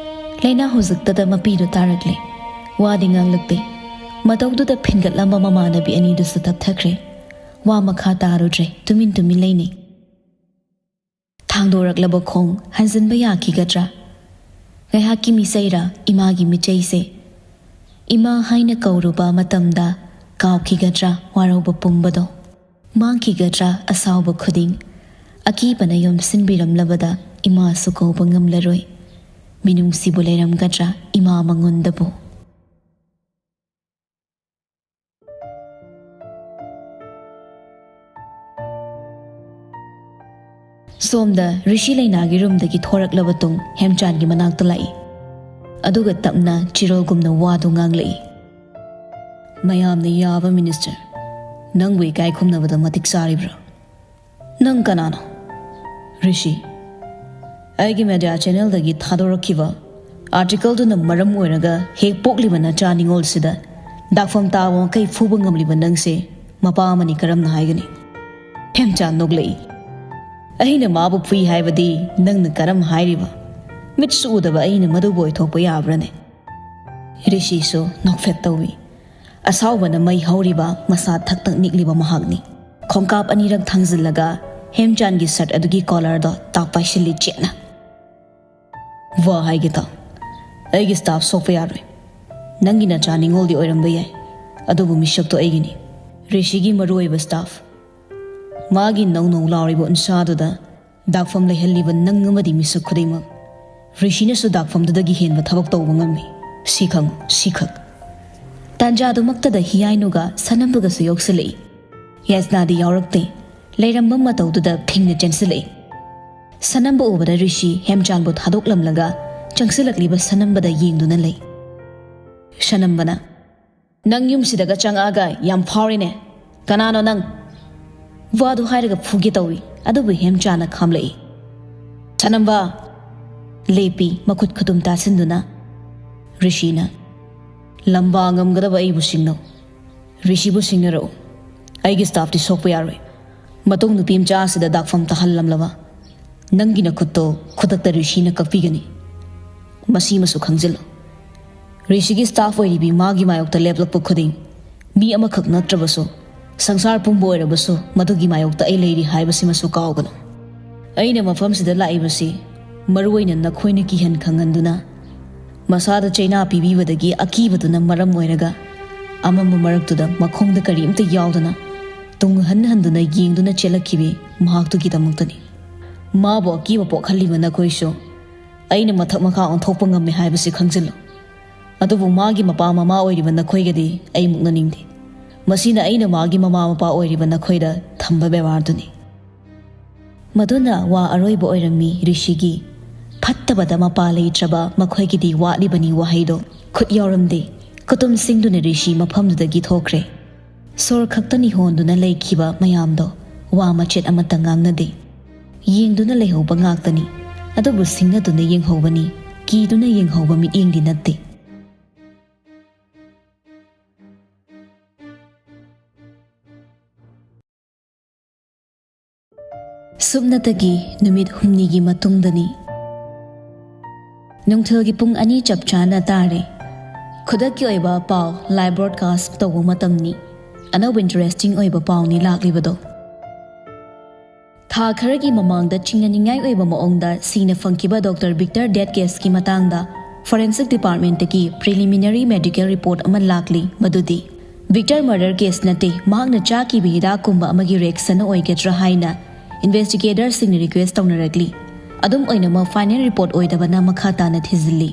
ꯂꯩꯅꯥ ꯍꯧꯖꯤꯛꯇꯗ ꯃꯄꯤꯗꯨ ꯇꯥꯔꯛꯂꯦ꯫ ꯋꯥꯗꯤ ꯉꯥꯡꯂꯛꯇꯦ꯫ ꯃꯇꯧꯗꯨꯗ ꯐꯤꯟꯒꯠꯂꯝꯕ ꯃꯃꯥꯟꯅꯕꯤ ꯑꯅꯤꯗꯨꯁꯨ ꯇꯞꯊꯈ꯭ꯔꯦ꯫ ꯋꯥ ꯃꯈꯥ ꯇꯥꯔꯨꯗ꯭ꯔꯦ, ꯇꯨꯃꯤꯟ ꯇꯨꯃꯤꯟ ꯂꯩꯅꯩ꯫ ꯊꯥꯡꯗꯣꯔꯛꯂꯕ ꯈꯣꯡ ꯍꯟꯖꯤꯟꯕ ꯌꯥꯈꯤꯒꯗ꯭ꯔꯥ? ꯉꯥꯏꯍꯥꯛꯀꯤ ꯃꯤꯆꯩꯔ ꯏꯃꯥꯒꯤ ꯃꯤꯆꯩꯁꯦ? ꯏꯃꯥ ꯍꯥꯏꯅ ꯀꯧꯔꯨꯕ ꯃꯇꯝꯗ ꯀꯥꯎꯈꯤꯒꯗ꯭ꯔꯥ ꯋꯥꯔꯧꯕ ꯄꯨꯝꯕꯗꯣ? ꯃꯥꯡꯈꯤꯒꯗ꯭ꯔꯥ ꯑꯁꯥꯎꯕ ꯈꯨꯗꯤꯡ? ꯑꯀꯤꯕꯅ ꯌꯣꯝꯁꯤꯟꯕꯤꯔꯝꯂꯕꯗ ꯏꯃꯥꯁꯨ ꯀꯧꯕ ꯉꯝꯂꯔꯣꯏ꯫ ꯃꯤꯅꯨꯡꯁꯤꯕꯨ ꯂꯩꯔꯝꯒꯗ꯭ꯔꯥ ꯏꯃꯥ ꯃꯉꯣꯟꯗꯕꯨ? ꯁꯣꯝꯗ ꯔꯤꯁꯤ ꯂꯩꯅꯥꯒꯤ ꯔꯨꯝꯗꯒꯤ ꯊꯣꯔꯛꯂꯕ ꯇꯨꯡ ꯍꯦꯝꯆꯥꯟꯒꯤ ꯃꯅꯥꯛꯇ ꯂꯥꯛꯏ꯫ ꯑꯗꯨꯒ ꯇꯞꯅ ꯆꯤꯔꯣꯜꯒꯨꯝꯅ ꯋꯥꯗꯨ ꯉꯥꯡꯂꯛꯏ꯫ "ꯃꯌꯥꯝꯅ ꯌꯥꯕ ꯃꯤꯅꯤꯁꯇꯔ, ꯅꯪꯕꯨ ꯏꯀꯥꯏ ꯈꯨꯝꯅꯕꯗ ꯃꯇꯤꯛ ꯆꯥꯔꯤꯕ꯭ꯔꯥ? ꯅꯪ ꯀꯅꯥꯅꯣ?" "ꯔꯤꯁꯤ, ꯑꯩꯒꯤ ꯃꯦꯗꯤꯌꯥ ꯆꯦꯅꯦꯜꯗꯒꯤ ꯊꯥꯗꯣꯔꯛꯈꯤꯕ ꯑꯥꯔꯇꯤꯀꯜꯗꯨꯅ ꯃꯔꯝ ꯑꯣꯏꯔꯒ ꯍꯦꯛ ꯄꯣꯛꯂꯤꯕ ꯅꯆꯥ ꯅꯤꯉꯣꯜꯁꯤꯗ ꯗꯥꯛꯐꯝ ꯇꯥꯕ ꯃꯈꯩ ꯐꯨꯕ ꯉꯝꯂꯤꯕ ꯅꯪꯁꯦ ꯃꯄꯥ ꯑꯃꯅꯤ ꯀꯔꯝꯅ ꯍꯥꯏꯒꯅꯤ?" ꯍꯦꯝꯆꯥꯟ ꯅꯣꯛꯂꯛꯏ꯫ "ꯑꯩꯅ ꯃꯥꯕꯨ ꯐꯨꯏ ꯍꯥꯏꯕꯗꯤ ꯅꯪꯅ ꯀꯔꯝ ꯍꯥꯏꯔꯤꯕ? ꯃꯤꯠꯁꯨ ꯎꯗꯕ ꯑꯩꯅ ꯃꯗꯨꯕꯨ ꯑꯣꯏꯊꯣꯛꯄ ꯌꯥꯕ꯭ꯔꯥꯅꯦ? ꯔꯤꯁꯤꯁꯨ ꯅꯣꯛꯐꯦꯠ ꯇꯧꯏ꯫ ꯑꯁꯥꯎꯕꯅ ꯃꯩ ꯍꯧꯔꯤꯕ, ꯃꯁꯥ ꯊꯛ ꯊꯛ ꯅꯤꯛꯂꯤꯕ ꯃꯍꯥꯛꯅꯤ꯫ ꯈꯣꯡꯀꯥꯞ ꯑꯅꯤꯔꯛ ꯊꯥꯡꯖꯤꯜꯂꯒ ꯍꯦꯝꯆꯥꯟꯒꯤ ꯁꯔꯠ ꯑꯗꯨꯒꯤ ꯀꯣꯂꯔꯗꯣ ꯇꯥꯛ ꯄꯥꯏꯁꯤꯜꯂꯤ ꯆꯦꯠꯅ꯫ "ꯋꯥ ꯍꯥꯏꯒꯦ ꯇꯥꯎ, ꯑꯩꯒꯤ ꯁ꯭ꯇꯥꯐ ꯁꯣꯛꯄ ꯌꯥꯔꯣꯏ꯫ ꯅꯪꯒꯤ ꯅꯆꯥ ꯅꯤꯉꯣꯜꯗꯤ ꯑꯣꯏꯔꯝꯕ ꯌꯥꯏ, ꯑꯗꯨꯕꯨ ꯃꯤꯁꯛꯇꯣ ꯑꯩꯒꯤꯅꯤ꯫ ꯔꯤꯁꯤꯒꯤ ꯃꯔꯨꯑꯣꯏꯕ ꯁ꯭ꯇꯥꯐ꯫ ꯃꯥꯒꯤ ꯅꯧ ꯅꯧ ꯂꯥꯎꯔꯤꯕ ꯎꯟꯁꯥꯗꯨꯗ ꯗꯥꯛꯐꯝ ꯂꯩꯍꯜꯂꯤꯕ ꯅꯪ ꯑꯃꯗꯤ ꯃꯤꯁꯛ ꯈꯨꯗꯤꯡꯃꯛ꯫ ꯔꯤꯁꯤꯅꯁꯨ ꯗꯥꯛꯐꯝꯗꯨꯗꯒꯤ ꯍꯦꯟꯕ ꯊꯕꯛ ꯇꯧꯕ ꯉꯝꯃꯤ꯫ ꯁꯤ ꯈꯪꯉꯨ, ꯁꯤꯈꯛ꯫" ꯇꯥꯟꯖꯥꯗꯨꯃꯛꯇꯗ ꯍꯤꯌꯥꯏꯅꯨꯒ ꯁꯅꯝꯕꯒꯁꯨ ꯌꯧꯁꯤꯜꯂꯛꯏ꯫ ꯌꯥꯏꯁꯅꯥꯗꯤ ꯌꯥꯎꯔꯛꯇꯦ꯫ ꯂꯩꯔꯝꯕ ꯃꯇꯧꯗꯨꯗ ꯐꯤꯡꯅ ꯆꯦꯟꯁꯤꯜꯂꯛꯏ꯫ ꯁꯅꯝꯕ ꯎꯕꯗ ꯔꯤꯁꯤ ꯍꯦꯝꯆꯥꯟꯕꯨ ꯊꯥꯗꯣꯛꯂꯝꯂꯒ ꯆꯪꯁꯤꯜꯂꯛꯂꯤꯕ ꯁꯅꯝꯕꯗ ꯌꯦꯡꯗꯨꯅ ꯂꯩ꯫ ꯁꯅꯝꯕꯅ, "ꯅꯪ ꯌꯨꯝꯁꯤꯗꯒ ꯆꯪꯉꯛꯑꯒ ꯌꯥꯝ ꯐꯥꯎꯔꯦꯅꯦ꯫ ꯀꯅꯥꯅꯣ ꯅꯪ?" ꯋꯥꯗꯨ ꯍꯥꯏꯔꯒ ꯐꯨꯒꯦ ꯇꯧꯏ, ꯑꯗꯨꯕꯨ ꯍꯦꯝꯆꯥꯟꯅ ꯈꯥꯝꯂꯛꯏ꯫ "ꯁꯅꯝꯕ!" ꯂꯦꯞꯄꯤ, ꯃꯈꯨꯠ ꯈꯨꯇꯨꯝ ꯇꯥꯁꯤꯟꯗꯨꯅ꯫ ꯔꯤꯁꯤꯅ, "ꯂꯝꯕꯥ ꯉꯝꯒꯗꯕ ꯑꯩꯕꯨ ꯁꯤꯡꯅꯧ꯫ ꯔꯤꯁꯤꯕꯨ ꯁꯤꯡꯅꯔꯛꯎ꯫ ꯑꯩꯒꯤ ꯁ꯭ꯇꯥꯐꯇꯤ ꯁꯣꯛꯄ ꯌꯥꯔꯣꯏ꯫ ꯃꯇꯨꯡ ꯅꯨꯄꯤ ꯃꯆꯥ ꯑꯁꯤꯗ ꯗꯥꯛꯐꯝ ꯇꯥꯍꯜꯂꯝꯂꯕ ꯅꯪꯒꯤ ꯅꯈꯨꯠꯇꯣ ꯈꯨꯗꯛꯇ ꯔꯤꯁꯤꯅ ꯀꯛꯄꯤꯒꯅꯤ꯫ ꯃꯁꯤꯃꯁꯨ ꯈꯪꯖꯤꯜꯂꯨ꯫ ꯔꯤꯁꯤꯒꯤ ꯁ꯭ꯇꯥꯐ ꯑꯣꯏꯔꯤꯕꯤ ꯃꯥꯒꯤ ꯃꯥꯌꯣꯛꯇ ꯂꯦꯞꯂꯛꯄ ꯈꯨꯗꯤꯡ, ꯃꯤ ꯑꯃꯈꯛ ꯅꯠꯇ꯭ꯔꯕꯁꯨ, ꯁꯪꯁꯥꯔ ꯄꯨꯝꯕ ꯑꯣꯏꯔꯕꯁꯨ, ꯃꯗꯨꯒꯤ ꯃꯥꯌꯣꯛꯇ ꯑꯩ ꯂꯩꯔꯤ ꯍꯥꯏꯕꯁꯤꯃꯁꯨ ꯀꯥꯎꯒꯅꯨ꯫ ꯑꯩꯅ ꯃꯐꯝꯁꯤꯗ ꯂꯥꯛꯏꯕꯁꯤ ꯃꯔꯨ ꯑꯣꯏꯅ ꯅꯈꯣꯏꯅ ꯀꯤꯍꯟ ꯈꯪꯍꯟꯗꯨꯅ, ꯃꯁꯥꯗ ꯆꯩꯅꯥ ꯄꯤꯕꯤꯕꯗꯒꯤ ꯑꯀꯤꯕꯗꯨꯅ ꯃꯔꯝ ꯑꯣꯏꯔꯒ, ꯑꯃꯝꯕ ꯃꯔꯛꯇꯨꯗ ꯃꯈꯣꯡꯗ ꯀꯔꯤꯝꯇ ꯌꯥꯎꯗꯅ ꯇꯨꯡ ꯍꯟ ꯍꯟꯗꯨꯅ ꯌꯦꯡꯗꯨꯅ ꯆꯦꯜꯂꯛꯈꯤꯕꯤ ꯃꯍꯥꯛꯇꯨꯒꯤꯗꯃꯛꯇꯅꯤ꯫ ꯃꯥꯕꯨ ꯑꯀꯤꯕ ꯄꯣꯛꯍꯜꯂꯤꯕ ꯅꯈꯣꯏꯁꯨ ꯑꯩꯅ ꯃꯊꯛ ꯃꯈꯥ ꯑꯣꯟꯊꯣꯛꯄ ꯉꯝꯃꯤ ꯍꯥꯏꯕꯁꯤ ꯈꯪꯖꯤꯜꯂꯨ꯫ ꯑꯗꯨꯕꯨ ꯃꯥꯒꯤ ꯃꯄꯥ ꯃꯃꯥ ꯑꯣꯏꯔꯤꯕ ꯅꯈꯣꯏꯒꯗꯤ ꯑꯩ ꯃꯨꯛꯅꯅꯤꯡꯗꯦ꯫ ꯃꯁꯤꯅ ꯑꯩꯅ ꯃꯥꯒꯤ ꯃꯃꯥ ꯃꯄꯥ ꯑꯣꯏꯔꯤꯕ ꯅꯈꯣꯏꯗ ꯊꯝꯕ ꯕꯦꯕꯥꯔꯗꯨꯅꯤ꯫" ꯃꯗꯨꯅ ꯋꯥ ꯑꯔꯣꯏꯕ ꯑꯣꯏꯔꯝꯃꯤ ꯔꯤꯁꯤꯒꯤ꯫ ꯐꯠꯇꯕꯗ ꯃꯄꯥ ꯂꯩꯇ꯭ꯔꯕ ꯃꯈꯣꯏꯒꯤꯗꯤ ꯋꯥꯠꯂꯤꯕꯅꯤ ꯋꯥꯍꯩꯗꯣ꯫ ꯈꯨꯠ ꯌꯥꯎꯔꯝꯗꯦ꯫ ꯈꯨꯇꯨꯝ ꯁꯤꯡꯗꯨꯅ ꯔꯤꯁꯤ ꯃꯐꯝꯗꯨꯗꯒꯤ ꯊꯣꯛꯈ꯭ꯔꯦ꯫ ꯁꯣꯔ ꯈꯛꯇꯅꯤ ꯍꯣꯟꯗꯨꯅ ꯂꯩꯈꯤꯕ ꯃꯌꯥꯝꯗꯣ ꯋꯥ ꯃꯆꯦꯠ ꯑꯃꯠꯇ ꯉꯥꯡꯅꯗꯦ꯫ ꯌꯦꯡꯗꯨꯅ ꯂꯩꯍꯧꯕ ꯉꯥꯛꯇꯅꯤ꯫ ꯑꯗꯨꯕꯨ ꯁꯤꯡꯅꯗꯨꯅ ꯌꯦꯡꯍꯧꯕꯅꯤ, ꯀꯤꯗꯨꯅ ꯌꯦꯡꯍꯧꯕ ꯃꯤꯠꯌꯦꯡꯗꯤ ꯅꯠꯇꯦ꯫ ꯁꯨꯞꯅꯇꯒꯤ ꯅꯨꯃꯤꯠ ꯍꯨꯝꯅꯤꯒꯤ ꯃꯇꯨꯡꯗꯅꯤ꯫ ꯅꯨꯡꯊꯤꯜꯒꯤ ꯄꯨꯡ ꯑꯅꯤ ꯆꯞ ꯆꯥꯅ ꯇꯥꯔꯦ꯫ ꯈꯨꯗꯛꯀꯤ ꯑꯣꯏꯕ ꯄꯥꯎ live broadcast ꯇꯧꯕ ꯃꯇꯝꯅꯤ꯫ ꯑꯅꯧꯕ interesting ꯑꯣꯏꯕ ꯄꯥꯎꯅꯤ ꯂꯥꯛꯂꯤꯕꯗꯣ꯫ ꯊꯥ ꯈꯔꯒꯤ ꯃꯃꯥꯡꯗ ꯆꯤꯡꯅꯅꯤꯡꯉꯥꯏ ꯑꯣꯏꯕ ꯃꯑꯣꯡꯗ ꯁꯤꯅ ꯐꯪꯈꯤꯕ ꯗꯣꯛꯇꯔ ꯕꯤꯛꯇꯔ death caseꯀꯤ ꯃꯇꯥꯡꯗ forensic departmentꯇꯒꯤ preliminary medical report ꯑꯃ ꯂꯥꯛꯂꯤ꯫ ꯃꯗꯨꯗꯤ ꯕꯤꯛꯇꯔ murder case ꯅꯠꯇꯦ, ꯃꯍꯥꯛꯅ ꯆꯥꯈꯤꯕ ꯍꯤꯗꯥꯛꯀꯨꯝꯕ ꯑꯃꯒꯤ reaction ꯑꯣꯏꯒꯗ꯭ꯔꯥ ꯍꯥꯏꯅ investigatorꯁꯤꯡꯅ request ꯇꯧꯅꯔꯛꯂꯤ꯫ ꯑꯗꯨꯝ ꯑꯣꯏꯅꯃꯛ final report ꯑꯣꯏꯗꯕꯅ ꯃꯈꯥ ꯇꯥꯅ ꯊꯤꯖꯤꯜꯂꯤ꯫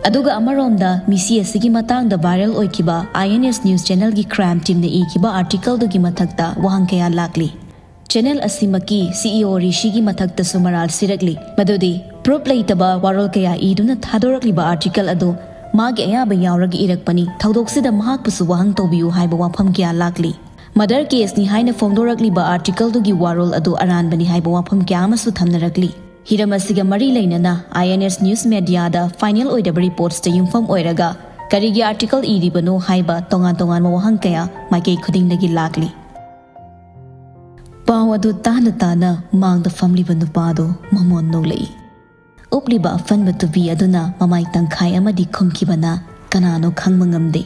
ꯑꯗꯨꯒ ꯑꯃꯔꯣꯝꯗ ꯃꯤꯁꯤ ꯑꯁꯤꯒꯤ ꯃꯇꯥꯡꯗ viral ꯑꯣꯏꯈꯤꯕ INS news channelꯒꯤ crime teamꯅ ꯏꯈꯤꯕ articleꯗꯨꯒꯤ ꯃꯊꯛꯇ ꯋꯥꯍꯪ ꯀꯌꯥ ꯂꯥꯛꯂꯤ꯫ Channel ꯑꯁꯤꯃꯛꯀꯤ CEO ꯔꯤꯁꯤꯒꯤ ꯃꯊꯛꯇꯁꯨ ꯃꯔꯥꯜ ꯁꯤꯔꯛꯂꯤ꯫ ꯃꯗꯨꯗꯤ proof ꯂꯩꯇꯕ ꯋꯥꯔꯣꯜ ꯀꯌꯥ ꯏꯗꯨꯅ ꯊꯥꯗꯣꯔꯛꯂꯤꯕ article ꯑꯗꯨ ꯃꯥꯒꯤ ꯑꯌꯥꯕ ꯌꯥꯎꯔꯒ ꯏꯔꯛꯄꯅꯤ꯫ ꯊꯧꯗꯣꯛꯁꯤꯗ ꯃꯍꯥꯛꯄꯨꯁꯨ ꯋꯥꯍꯪ ꯇꯧꯕꯤꯌꯨ ꯍꯥꯏꯕ ꯋꯥꯐꯝ ꯀꯌꯥ ꯂꯥꯛꯂꯤ꯫ Murder caseꯅꯤ ꯍꯥꯏꯅ ꯐꯣꯡꯗꯣꯔꯛꯂꯤꯕ articleꯗꯨꯒꯤ ꯋꯥꯔꯣꯜ ꯑꯗꯨ ꯑꯔꯥꯟꯕꯅꯤ ꯍꯥꯏꯕ ꯋꯥꯐꯝ ꯀꯌꯥ ꯑꯃꯁꯨ ꯊꯝꯅꯔꯛꯂꯤ꯫ ꯍꯤꯔꯝ ꯑꯁꯤꯒ ꯃꯔꯤ ꯂꯩꯅꯅ INS news mediaꯗ final ꯑꯣꯏꯗꯕ reportsꯇ ꯌꯨꯝꯐꯝ ꯑꯣꯏꯔꯒ ꯀꯔꯤꯒꯤ article ꯏꯔꯤꯕꯅꯣ ꯍꯥꯏꯕ ꯇꯣꯉꯥꯟ ꯇꯣꯉꯥꯟꯕ ꯋꯥꯍꯪ ꯀꯌꯥ ꯃꯥꯏꯀꯩ ꯈꯨꯗꯤꯡꯗꯒꯤ ꯂꯥꯛꯂꯤ꯫ ꯄꯥꯎ ꯑꯗꯨ ꯇꯥꯅ ꯇꯥꯅ ꯃꯥꯡꯗ ꯐꯝꯂꯤꯕ ꯅꯨꯄꯥꯗꯨ ꯃꯃꯣꯟ ꯅꯣꯛꯂꯛꯏ꯫ ꯎꯞꯂꯤꯕ ꯑꯐꯟꯕ ꯇꯨꯄꯤ ꯑꯗꯨꯅ ꯃꯃꯥꯏ ꯇꯪꯈꯥꯏ ꯑꯃꯗꯤ ꯈꯨꯝꯈꯤꯕꯅ ꯀꯅꯥꯅꯣ ꯈꯪꯕ ꯉꯝꯗꯦ꯫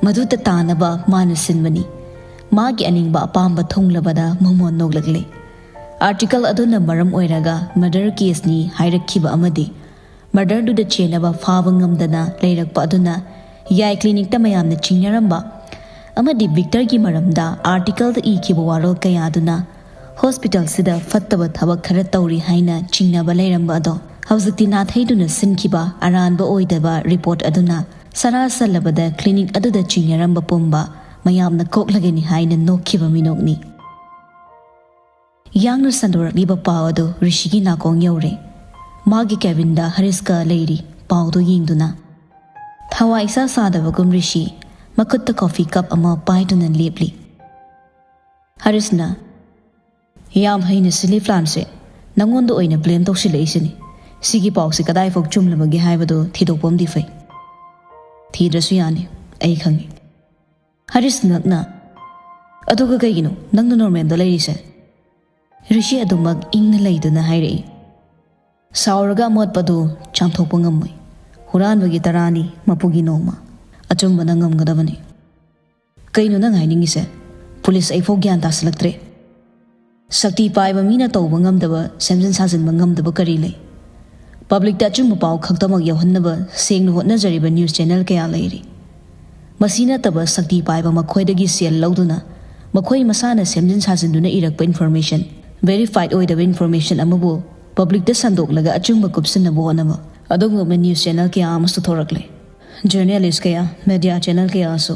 ꯃꯗꯨꯇ ꯇꯥꯅꯕ ꯃꯥꯅ ꯁꯤꯟꯕꯅꯤ꯫ ꯃꯥꯒꯤ ꯑꯅꯤꯡꯕ ꯑꯄꯥꯝꯕ ꯊꯨꯡꯂꯕꯗ ꯃꯃꯣꯟ ꯅꯣꯛꯂꯛꯂꯦ꯫ Article ꯑꯗꯨꯅ ꯃꯔꯝ ꯑꯣꯏꯔꯒ murder caseꯅꯤ ꯍꯥꯏꯔꯛꯈꯤꯕ ꯑꯃꯗꯤ murderꯗꯨꯗ ꯆꯦꯟꯅꯕ ꯐꯥꯕ ꯉꯝꯗꯅ ꯂꯩꯔꯛꯄ ꯑꯗꯨꯅ ꯌꯥꯏ clinicꯇ ꯃꯌꯥꯝꯅ ꯆꯤꯡꯅꯔꯝꯕ ꯑꯃꯗꯤ ꯕꯤꯛꯇꯔꯒꯤ ꯃꯔꯝꯗ articleꯗ ꯏꯈꯤꯕ ꯋꯥꯔꯣꯜ ꯀꯌꯥꯗꯨꯅ hospitalꯁꯤꯗ ꯐꯠꯇꯕ ꯊꯕꯛ ꯈꯔ ꯇꯧꯔꯤ ꯍꯥꯏꯅ ꯆꯤꯡꯅꯕ ꯂꯩꯔꯝꯕ ꯑꯗꯣ ꯍꯧꯖꯤꯛꯇꯤ ꯅꯥꯊꯩꯗꯨꯅ ꯁꯤꯟꯈꯤꯕ ꯑꯔꯥꯟꯕ ꯑꯣꯏꯗꯕ report ꯑꯗꯨꯅ ꯁꯅꯥ ꯁꯜꯂꯕꯗ clinic ꯑꯗꯨꯗ ꯆꯤꯡꯅꯔꯝꯕ ꯄꯨꯝꯕ ꯃꯌꯥꯝꯅ ꯀꯣꯛꯂꯒꯅꯤ ꯍꯥꯏꯅ ꯅꯣꯛꯈꯤꯕ ꯃꯤꯅꯣꯛꯅꯤ꯫ ꯌꯥꯡꯅ ꯁꯟꯗꯣꯔꯛꯂꯤꯕ ꯄꯥꯎ ꯑꯗꯨ ꯔꯤꯁꯤꯒꯤ ꯅꯥꯀꯣꯡ ꯌꯧꯔꯦ꯫ ꯃꯥꯒꯤ cabinꯗ ꯍꯔꯤꯁꯀ ꯂꯩꯔꯤ, ꯄꯥꯎꯗꯨ ꯌꯦꯡꯗꯨꯅ꯫ ꯊꯋꯥꯏ ꯏꯁꯥ ꯁꯥꯗꯕꯒꯨꯝ ꯔꯤꯁꯤ ꯃꯈꯨꯠꯇ coffee cup ꯑꯃ ꯄꯥꯏꯗꯨꯅ ꯂꯦꯞꯂꯤ꯫ ꯍꯔꯤꯁꯅ, "ꯌꯥꯝ ꯍꯩꯅ ꯁꯤꯜꯂꯤ planꯁꯦ꯫ ꯅꯪꯉꯣꯟꯗ ꯑꯣꯏꯅ blame ꯇꯧꯁꯤꯜꯂꯛꯏꯁꯤꯅꯤ꯫ ꯁꯤꯒꯤ ꯄꯥꯎꯁꯤ ꯀꯗꯥꯏꯐꯥꯎ ꯆꯨꯝꯂꯕꯒꯦ ꯍꯥꯏꯕꯗꯨ ꯊꯤꯗꯣꯛꯄ ꯑꯃꯗꯤ ꯐꯩ꯫" "ꯊꯤꯗ꯭ꯔꯁꯨ ꯌꯥꯅꯤ, ꯑꯩ ꯈꯪꯉꯤ꯫" ꯍꯔꯤꯁ ꯉꯛꯅ, "ꯑꯗꯨꯒ ꯀꯩꯒꯤꯅꯣ ꯅꯪꯅ normalꯗ ꯂꯩꯔꯤꯁꯦ?" ꯔꯤꯁꯤ ꯑꯗꯨꯃꯛ ꯏꯪꯅ ꯂꯩꯗꯨꯅ ꯍꯥꯏꯔꯛꯏ, ꯁꯥꯎꯔꯒ ꯑꯃꯣꯠꯄꯗꯨ ꯆꯥꯝꯊꯣꯛꯄ ꯉꯝꯃꯣꯏ꯫ ꯍꯨꯔꯥꯟꯕꯒꯤ ꯇꯔꯥꯅꯤ ꯃꯄꯨꯒꯤ ꯅꯣꯡꯃ꯫ ꯑꯆꯨꯝꯕꯅ ꯉꯝꯒꯗꯕꯅꯤ꯫ ꯀꯩꯅꯣ ꯅꯪ ꯍꯥꯏꯅꯤꯡꯉꯤꯁꯦ? ꯄꯨꯂꯤꯁ ꯑꯩꯐꯥꯎ ꯒ꯭ꯌꯥꯟ ꯇꯥꯁꯤꯜꯂꯛꯇ꯭ꯔꯦ꯫ ꯁꯛꯇꯤ ꯄꯥꯏꯕ ꯃꯤꯅ ꯇꯧꯕ ꯉꯝꯗꯕ, ꯁꯦꯝꯖꯤꯟ ꯁꯥꯖꯤꯟꯕ ꯉꯝꯗꯕ ꯀꯔꯤ ꯂꯩ? ꯄꯕ꯭ꯂꯤꯛꯇ ꯑꯆꯨꯝꯕ ꯄꯥꯎ ꯈꯛꯇꯃꯛ ꯌꯧꯍꯟꯅꯕ ꯁꯦꯡꯅ ꯍꯣꯠꯅꯖꯔꯤꯕ ꯅ꯭ꯌꯨꯁ ꯆꯦꯅꯦꯜ ꯀꯌꯥ ꯂꯩꯔꯤ꯫ ꯃꯁꯤ ꯅꯠꯇꯕ ꯁꯛꯇꯤ ꯄꯥꯏꯕ ꯃꯈꯣꯏꯗꯒꯤ ꯁꯦꯜ ꯂꯧꯗꯨꯅ ꯃꯈꯣꯏ ꯃꯁꯥꯅ ꯁꯦꯝꯖꯤꯟ ꯁꯥꯖꯤꯟꯗꯨꯅ ꯏꯔꯛꯄ ꯏꯟꯐꯣꯔꯃꯦꯁꯟ, ꯚꯦꯔꯤꯐꯥꯏꯗ ꯑꯣꯏꯗꯕ ꯏꯟꯐꯣꯔꯃꯦꯁꯟ ꯑꯃꯕꯨ ꯄꯕ꯭ꯂꯤꯛꯇ ꯁꯟꯗꯣꯛꯂꯒ ꯑꯆꯨꯝꯕ ꯀꯨꯞꯁꯤꯟꯅꯕ ꯍꯣꯠꯅꯕ ꯑꯗꯨꯒꯨꯝꯕ ꯅ꯭ꯌꯨꯁ ꯆꯦꯅꯦꯜ ꯀꯌꯥ ꯑꯃꯁꯨ ꯊꯣꯔꯛꯂꯦ꯫ ꯖꯔꯅꯦꯂꯤꯁ ꯀꯌꯥ, ꯃꯦꯗꯤꯌꯥ ꯆꯦꯅꯦꯜ ꯀꯌꯥꯁꯨ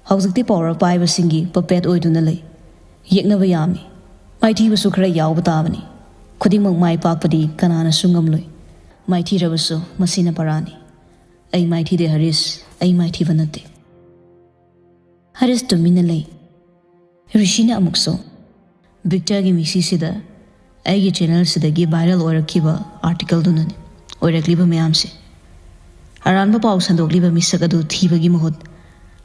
ꯍꯧꯖꯤꯛꯇꯤ ꯄꯥꯋꯔ ꯄꯥꯏꯕꯁꯤꯡꯒꯤ ꯄꯄꯦꯠ ꯑꯣꯏꯗꯨꯅ ꯂꯩ꯫ ꯌꯦꯛꯅꯕ ꯌꯥꯝꯃꯤ꯫ ꯃꯥꯏꯊꯤꯕꯁꯨ ꯈꯔ ꯌꯥꯎꯕ ꯇꯥꯕꯅꯤ꯫ ꯈꯨꯗꯤꯡꯃꯛ ꯃꯥꯏ ꯄꯥꯛꯄꯗꯤ ꯀꯅꯥꯅꯁꯨ ꯉꯝꯂꯣꯏ꯫ ꯃꯥꯏꯊꯤꯔꯕꯁꯨ ꯃꯁꯤꯅ ꯄꯔꯥꯅꯤ꯫ ꯑꯩ ꯃꯥꯏꯊꯤꯗꯦ ꯍꯔꯤꯁ, ꯑꯩ ꯃꯥꯏꯊꯤꯕ ꯅꯠꯇꯦ꯫ ꯍꯔꯤꯁ ꯇꯨꯃꯤꯟꯅ ꯂꯩ꯫ ꯔꯤꯁꯤꯅ ꯑꯃꯨꯛꯁꯨ, ꯚꯤꯛꯇꯔꯒꯤ ꯃꯤꯁꯤꯁꯤꯗ ꯑꯩꯒꯤ ꯆꯦꯅꯦꯜꯁꯤꯗꯒꯤ ꯚꯥꯏꯔꯦꯜ ꯑꯣꯏꯔꯛꯈꯤꯕ ꯑꯥꯔꯇꯤꯀꯜꯗꯨꯅꯅꯤ ꯑꯣꯏꯔꯛꯂꯤꯕ ꯃꯌꯥꯝꯁꯦ꯫ ꯑꯔꯥꯟꯕ ꯄꯥꯎ ꯁꯟꯗꯣꯛꯂꯤꯕ ꯃꯤꯁꯛ ꯑꯗꯨ ꯊꯤꯕꯒꯤ ꯃꯍꯨꯠ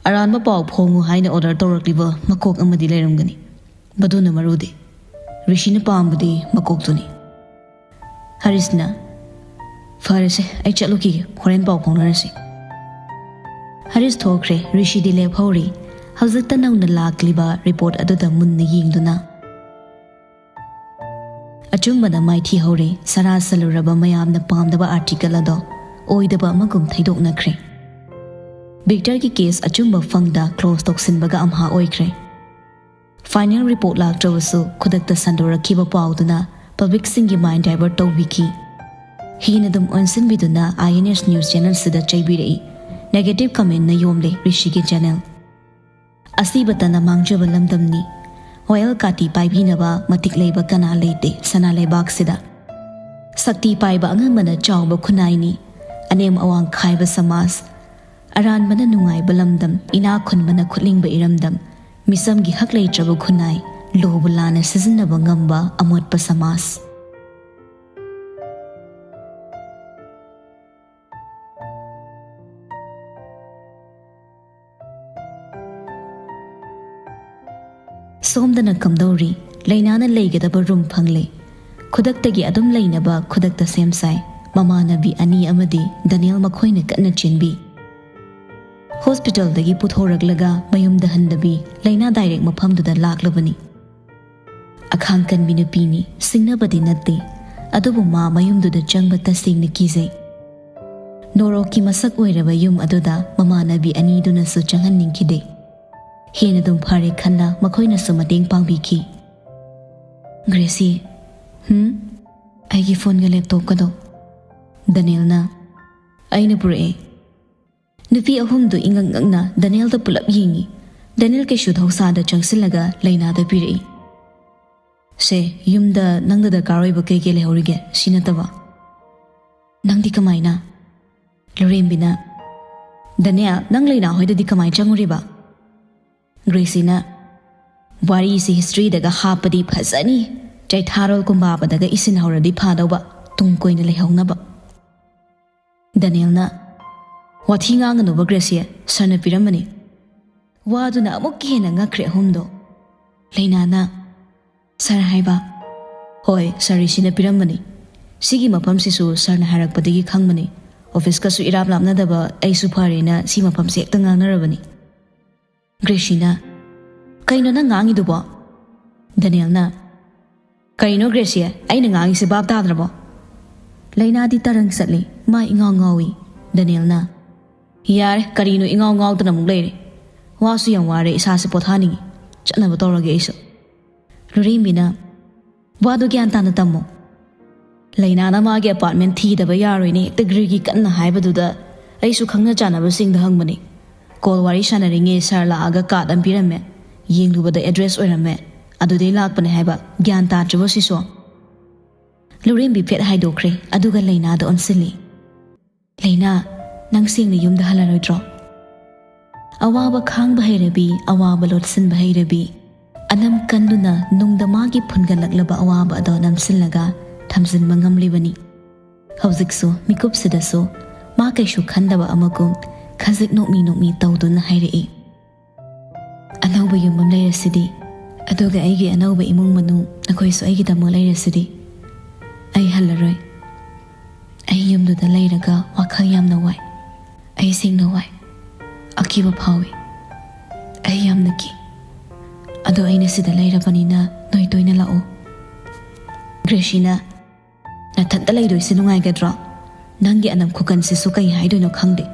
ꯑꯔꯥꯟꯕ ꯄꯥꯎ ꯐꯣꯡꯉꯨ ꯍꯥꯏꯅ ꯑꯣꯔꯗꯔ ꯇꯧꯔꯛꯂꯤꯕ ꯃꯀꯣꯛ ꯑꯃꯗꯤ ꯂꯩꯔꯝꯒꯅꯤ꯫ ꯃꯗꯨꯅ ꯃꯔꯨꯗꯤ꯫ ꯔꯤꯁꯤꯅ ꯄꯥꯝꯕꯗꯤ ꯃꯀꯣꯛꯇꯨꯅꯤ꯫ ꯍꯔꯤꯁꯅ, "ꯐꯔꯦꯁꯦ, ꯑꯩ ꯆꯠꯂꯨꯈꯤꯒꯦ, ꯍꯣꯔꯦꯟ ꯄꯥꯎ ꯐꯥꯎꯅꯔꯁꯤ꯫" ꯍꯔꯤꯁ ꯊꯣꯛꯈ꯭ꯔꯦ꯫ ꯔꯤꯁꯤꯗꯤ ꯂꯦꯞꯍꯧꯔꯤ, ꯍꯧꯖꯤꯛꯇ ꯅꯧꯅ ꯂꯥꯛꯂꯤꯕ ꯔꯤꯄꯣꯔꯠ ꯑꯗꯨꯗ ꯃꯨꯟꯅ ꯌꯦꯡꯗꯨꯅ꯫ ꯑꯆꯨꯝꯕꯅ ꯃꯥꯏꯊꯤꯍꯧꯔꯦ꯫ ꯁꯔꯥ ꯁꯜꯂꯨꯔꯕ ꯃꯌꯥꯝꯅ ꯄꯥꯝꯗꯕ ꯑꯥꯔꯇꯤꯀꯜ ꯑꯗꯣ ꯑꯣꯏꯗꯕ ꯑꯃꯒꯨꯝ ꯊꯩꯗꯣꯛꯅꯈ꯭ꯔꯦ꯫ ꯚꯤꯛꯇꯔꯒꯤ ꯀꯦꯁ ꯑꯆꯨꯝꯕ ꯐꯪꯗ ꯀ꯭ꯂꯣꯖ ꯇꯧꯁꯤꯟꯕꯒ ꯑꯝꯍꯥ ꯑꯣꯏꯈ꯭ꯔꯦ꯫ ꯐꯥꯏꯅꯦꯜ ꯔꯤꯄꯣꯔꯠ ꯂꯥꯛꯇ꯭ꯔꯕꯁꯨ ꯈꯨꯗꯛꯇ ꯁꯟꯗꯣꯔꯛꯈꯤꯕ ꯄꯥꯎꯗꯨꯅ ꯄꯕ꯭ꯂꯤꯛꯁꯤꯡꯒꯤ ꯃꯥꯏꯟ ꯗꯥꯏꯚꯔꯠ ꯇꯧꯕꯤꯈꯤ꯫ ꯍꯦꯟꯅ ꯑꯗꯨꯝ ꯑꯣꯟꯁꯤꯟꯕꯤꯗꯨꯅ ꯑꯥꯏ ꯑꯦꯟ ꯑꯦꯁ ꯅ꯭ꯌꯨꯁ ꯆꯦꯅꯦꯜꯁꯤꯗ ꯆꯩꯕꯤꯔꯛꯏ꯫ ꯅꯦꯒꯦꯇꯤꯚ ꯀꯃꯦꯟꯅ ꯌꯣꯝꯂꯦ ꯔꯤꯁꯤꯒꯤ ꯆꯦꯅꯦꯜ꯫ ꯑꯁꯤꯕꯇꯅ ꯃꯥꯡꯖꯕ ꯂꯝꯗꯝꯅꯤ꯫ ꯋꯥꯌꯦꯜ ꯀꯥꯇꯤ ꯄꯥꯏꯕꯤꯅꯕ ꯃꯇꯤꯛ ꯂꯩꯕ ꯀꯅꯥ ꯂꯩꯇꯦ ꯁꯅꯥ ꯂꯩꯕꯥꯛꯁꯤꯗ꯫ ꯁꯛꯇꯤ ꯄꯥꯏꯕ ꯑꯉꯝꯕꯅ ꯆꯥꯎꯕ ꯈꯨꯟꯅꯥꯏꯅꯤ꯫ ꯑꯅꯦꯝ ꯑꯋꯥꯡ ꯈꯥꯏꯕ ꯁꯃꯥꯖ꯫ ꯑꯔꯥꯟꯕꯅ ꯅꯨꯡꯉꯥꯏꯕ ꯂꯝꯗꯝ, ꯏꯅꯥꯛ ꯈꯨꯟꯕꯅ ꯈꯨꯠꯂꯤꯡꯕ ꯏꯔꯝꯗꯝ, ꯃꯤꯆꯝꯒꯤ ꯍꯛ ꯂꯩꯇ꯭ꯔꯕ ꯈꯨꯟꯅꯥꯏ, ꯂꯣꯕꯨ ꯂꯥꯟꯅ ꯁꯤꯖꯤꯟꯅꯕ ꯉꯝꯕ ꯑꯃꯣꯠꯄ ꯁꯃꯥꯖ꯫ ꯁꯣꯝꯗꯅ ꯀꯝꯗꯧꯔꯤ? ꯂꯩꯅꯥꯅ ꯂꯩꯒꯗꯕ ꯔꯨꯝ ꯐꯪꯂꯦ꯫ ꯈꯨꯗꯛꯇꯒꯤ ꯑꯗꯨꯝ ꯂꯩꯅꯕ ꯈꯨꯗꯛꯇ ꯁꯦꯝ ꯁꯥꯏ꯫ ꯃꯃꯥꯟꯅꯕꯤ ꯑꯅꯤ ꯑꯃꯗꯤ ꯗꯅꯤꯌꯦꯜ ꯃꯈꯣꯏꯅ ꯀꯟꯅ ꯆꯦꯟꯕꯤ꯫ ꯍꯣꯁꯄꯤꯇꯥꯜꯗꯒꯤ ꯄꯨꯊꯣꯔꯛꯂꯒ ꯃꯌꯨꯝꯗ ꯍꯟꯗꯕꯤ ꯂꯩꯅꯥ ꯗꯥꯏꯔꯦꯛ ꯃꯐꯝꯗꯨꯗ ꯂꯥꯛꯂꯕꯅꯤ꯫ ꯑꯈꯥꯡ ꯀꯟꯕꯤ ꯅꯨꯄꯤꯅꯤ, ꯁꯤꯡꯅꯕꯗꯤ ꯅꯠꯇꯦ, ꯑꯗꯨꯕꯨ ꯃꯥ ꯃꯌꯨꯝꯗꯨꯗ ꯆꯪꯕ ꯇꯁꯦꯡꯅ ꯀꯤꯖꯩ꯫ ꯅꯣꯔꯣꯛꯀꯤ ꯃꯁꯛ ꯑꯣꯏꯔꯕ ꯌꯨꯝ ꯑꯗꯨꯗ ꯃꯃꯥꯟꯅꯕꯤ ꯑꯅꯤꯗꯨꯅꯁꯨ ꯆꯪꯍꯟꯅꯤꯡꯈꯤꯗꯦ꯫ ꯍꯦꯟꯅ ꯑꯗꯨꯝ ꯐꯔꯦ ꯈꯟꯅ ꯃꯈꯣꯏꯅꯁꯨ ꯃꯇꯦꯡ ꯄꯥꯡꯕꯤꯈꯤ꯫ "ꯒ꯭ꯔꯦꯁꯤ, ꯍꯨꯝ? ꯑꯩꯒꯤ ꯐꯣꯟꯒ ꯂꯦꯞꯇꯣꯞꯀꯗꯣ?" ꯗꯅꯤꯌꯦꯜꯅ, "ꯑꯩꯅ ꯄꯨꯔꯛꯑꯦ꯫" ꯅꯨꯄꯤ ꯑꯍꯨꯝꯗꯨ ꯏꯉꯛ ꯉꯛꯅ ꯗꯅꯤꯌꯦꯜꯗ ꯄꯨꯂꯞ ꯌꯦꯡꯉꯤ꯫ ꯗꯅꯤꯌꯦꯜ ꯀꯩꯁꯨ ꯊꯧꯁꯥꯗ ꯆꯪꯁꯤꯜꯂꯒ ꯂꯩꯅꯥꯗ ꯄꯤꯔꯛꯏ꯫ "ꯁꯦ, ꯌꯨꯝꯗ ꯅꯪꯗ ꯗꯔꯀꯥꯔ ꯑꯣꯏꯕ ꯀꯩ ꯀꯩ ꯂꯩꯍꯧꯔꯤꯒꯦ, ꯁꯤ ꯅꯠꯇꯕ?" "ꯅꯪꯗꯤ ꯀꯃꯥꯏꯅ?" ꯂꯨꯔꯦꯝꯕꯤꯅ, "ꯗꯅꯤꯌꯦꯜ, ꯅꯪ ꯂꯩꯅꯥ ꯍꯣꯏꯗꯗꯤ ꯀꯃꯥꯏꯅ ꯆꯪꯉꯨꯔꯤꯕ?" ꯒ꯭ꯔꯦꯁꯤꯅ, "ꯋꯥꯔꯤꯁꯤ ꯍꯤꯁꯇ꯭ꯔꯤꯗꯒ ꯍꯥꯞꯄꯗꯤ ꯐꯖꯅꯤ, ꯆꯩꯊꯥꯔꯣꯜ ꯀꯨꯝꯕꯥꯕꯗꯒ ꯏꯁꯤꯟꯍꯧꯔꯗꯤ ꯐꯥꯗꯧꯕ, ꯇꯨꯡ ꯀꯣꯏꯅ ꯂꯩꯍꯧꯅꯕ꯫" ꯗꯅꯤꯌꯦꯜꯅ, "ꯋꯥꯊꯤ ꯉꯥꯡꯒꯅꯨꯕ ꯒ꯭ꯔꯦꯁꯤ, ꯁꯥꯔꯅ ꯄꯤꯔꯝꯕꯅꯤ꯫" ꯋꯥꯗꯨꯅ ꯑꯃꯨꯛꯀ ꯍꯦꯟꯅ ꯉꯛꯈ꯭ꯔꯦ ꯑꯍꯨꯝꯗꯣ꯫ ꯂꯩꯅꯥꯅ, "ꯁꯥꯔ ꯍꯥꯏꯕ?" "ꯍꯣꯏ, ꯁꯥꯔ ꯔꯤꯁꯤꯅ ꯄꯤꯔꯝꯕꯅꯤ꯫ ꯁꯤꯒꯤ ꯃꯐꯝꯁꯤꯁꯨ ꯁꯥꯔꯅ ꯍꯥꯏꯔꯛꯄꯗꯒꯤ ꯈꯪꯕꯅꯤ꯫ ꯑꯣꯐꯤꯁꯀꯁꯨ ꯏꯔꯥꯞ ꯂꯥꯞꯅꯗꯕ ꯑꯩꯁꯨ ꯐꯔꯦꯅ ꯁꯤ ꯃꯐꯝꯁꯦ ꯍꯦꯛꯇ ꯉꯥꯡꯅꯔꯕꯅꯤ꯫" ꯒ꯭ꯔꯦꯁꯤꯅ, "ꯀꯩꯅꯣ ꯅꯪ ꯉꯥꯡꯉꯤꯗꯨꯕꯣ?" ꯗꯅꯤꯌꯦꯜꯅ, "ꯀꯩꯅꯣ ꯒ꯭ꯔꯦꯁꯤ, ꯑꯩꯅ ꯉꯥꯡꯉꯤꯁꯦ ꯚꯥꯞ ꯇꯥꯗ꯭ꯔꯕꯣ?" ꯂꯩꯅꯥꯗꯤ ꯇꯔꯪ ꯆꯠꯂꯤ, ꯃꯥ ꯏꯉꯥꯎ ꯉꯥꯎꯏ꯫ ꯗꯅꯤꯌꯦꯜꯅ, "ꯌꯥꯔꯦ, ꯀꯔꯤꯅꯣ ꯏꯉꯥꯎ ꯉꯥꯎꯗꯅ ꯑꯃꯨꯛ ꯂꯩꯔꯦ? ꯋꯥꯁꯨ ꯌꯥꯝ ꯋꯥꯔꯦ, ꯏꯁꯥꯁꯦ ꯄꯣꯊꯥꯅꯤꯡꯉꯤ꯫ ꯆꯠꯅꯕ ꯇꯧꯔꯒꯦ ꯑꯩꯁꯨ꯫" ꯂꯨꯔꯦꯝꯕꯤꯅ, "ꯋꯥꯗꯣ ꯒ꯭ꯌꯥꯟ ꯇꯥꯅ ꯇꯝꯃꯣ꯫ ꯂꯩꯅꯥꯅ ꯃꯥꯒꯤ ꯑꯦꯄꯥꯔꯠꯃꯦꯟ ꯊꯤꯗꯕ ꯌꯥꯔꯣꯏꯅꯦ ꯍꯦꯛꯇ ꯒ꯭ꯔꯤꯒꯤ ꯀꯟꯅ ꯍꯥꯏꯕꯗꯨꯗ ꯑꯩꯁꯨ ꯈꯪꯅ ꯆꯥꯟꯅꯕꯁꯤꯡꯗ ꯍꯪꯕꯅꯤ꯫ ꯀꯣꯜ ꯋꯥꯔꯤ ꯁꯥꯟꯅꯔꯤꯉꯩ ꯁꯥꯔ ꯂꯥꯛꯑꯒ ꯀꯥꯔꯗ ꯑꯃ ꯄꯤꯔꯝꯃꯦ꯫ ꯌꯦꯡꯂꯨꯕꯗ ꯑꯦꯗ꯭ꯔꯦꯁ ꯑꯣꯏꯔꯝꯃꯦ꯫ ꯑꯗꯨꯗꯩ ꯂꯥꯛꯄꯅꯦ ꯍꯥꯏꯕ꯫ ꯒ꯭ꯌꯥꯟ ꯇꯥꯗ꯭ꯔꯤꯕꯣ ꯁꯤꯁꯨ?" ꯂꯨꯔꯦꯝꯕꯤ ꯐꯦꯠ ꯍꯥꯏꯗꯣꯛꯈ꯭ꯔꯦ, ꯑꯗꯨꯒ ꯂꯩꯅꯥꯗ ꯑꯣꯟꯁꯤꯜꯂꯤ꯫ "ꯂꯩꯅꯥ, ꯅꯪ ꯁꯦꯡꯅ ꯌꯨꯝꯗ ꯍꯜꯂꯔꯣꯏꯗ꯭ꯔꯣ?" ꯑꯋꯥꯕ ꯈꯥꯡꯕ ꯍꯩꯔꯕꯤ, ꯑꯋꯥꯕ ꯂꯣꯠꯁꯤꯟꯕ ꯍꯩꯔꯕꯤ, ꯑꯅꯝ ꯀꯟꯗꯨꯅ ꯅꯨꯡꯗ ꯃꯥꯒꯤ ꯐꯨꯟꯒꯠꯂꯛꯂꯕ ꯑꯋꯥꯕ ꯑꯗꯣ ꯅꯝꯁꯤꯜꯂꯒ ꯊꯝꯖꯤꯟꯕ ꯉꯝꯂꯤꯕꯅꯤ꯫ ꯍꯧꯖꯤꯛꯁꯨ ꯃꯤꯀꯨꯞꯁꯤꯗꯁꯨ ꯃꯥ ꯀꯩꯁꯨ ꯈꯟꯗꯕ ꯑꯃꯒꯨꯝ ꯈꯖꯤꯛ ꯅꯣꯛꯃꯤ ꯅꯣꯛꯃꯤ ꯇꯧꯗꯨꯅ ꯍꯥꯏꯔꯛꯏ, "ꯑꯅꯧꯕ ꯌꯨꯝ ꯑꯃ ꯂꯩꯔꯁꯤꯗꯤ, ꯑꯗꯨꯒ ꯑꯩꯒꯤ ꯑꯅꯧꯕ ꯏꯃꯨꯡ ꯃꯅꯨꯡ, ꯅꯈꯣꯏꯁꯨ ꯑꯩꯒꯤꯗꯃꯛ ꯂꯩꯔꯁꯤꯗꯤ꯫ "ꯑꯩ ꯍꯜꯂꯔꯣꯏ꯫ ꯑꯩ ꯌꯨꯝꯗꯨꯗ ꯂꯩꯔꯒ ꯋꯥꯈꯜ ꯌꯥꯝꯅ ꯋꯥꯏ꯫ ꯑꯩ ꯁꯦꯡꯅ ꯋꯥꯏ꯫ ꯑꯀꯤꯕ ꯐꯥꯎꯏ꯫ ꯑꯩ ꯌꯥꯝꯅ ꯀꯤ꯫ ꯑꯗꯣ ꯑꯩꯅ ꯁꯤꯗ ꯂꯩꯔꯕꯅꯤꯅ ꯅꯣꯏ ꯇꯣꯏꯅ ꯂꯥꯛꯑꯣ꯫" ꯒ꯭ꯔꯦꯁꯤꯅ, "ꯅꯊꯟꯇ ꯂꯩꯗꯣꯏꯁꯦ ꯅꯨꯡꯉꯥꯏꯒꯗ꯭ꯔꯣ? ꯅꯪꯒꯤ ꯑꯅꯝ ꯈꯨꯀꯟꯁꯤꯁꯨ ꯀꯩ ꯍꯥꯏꯗꯣꯏꯅꯣ ꯈꯪꯗꯦ꯫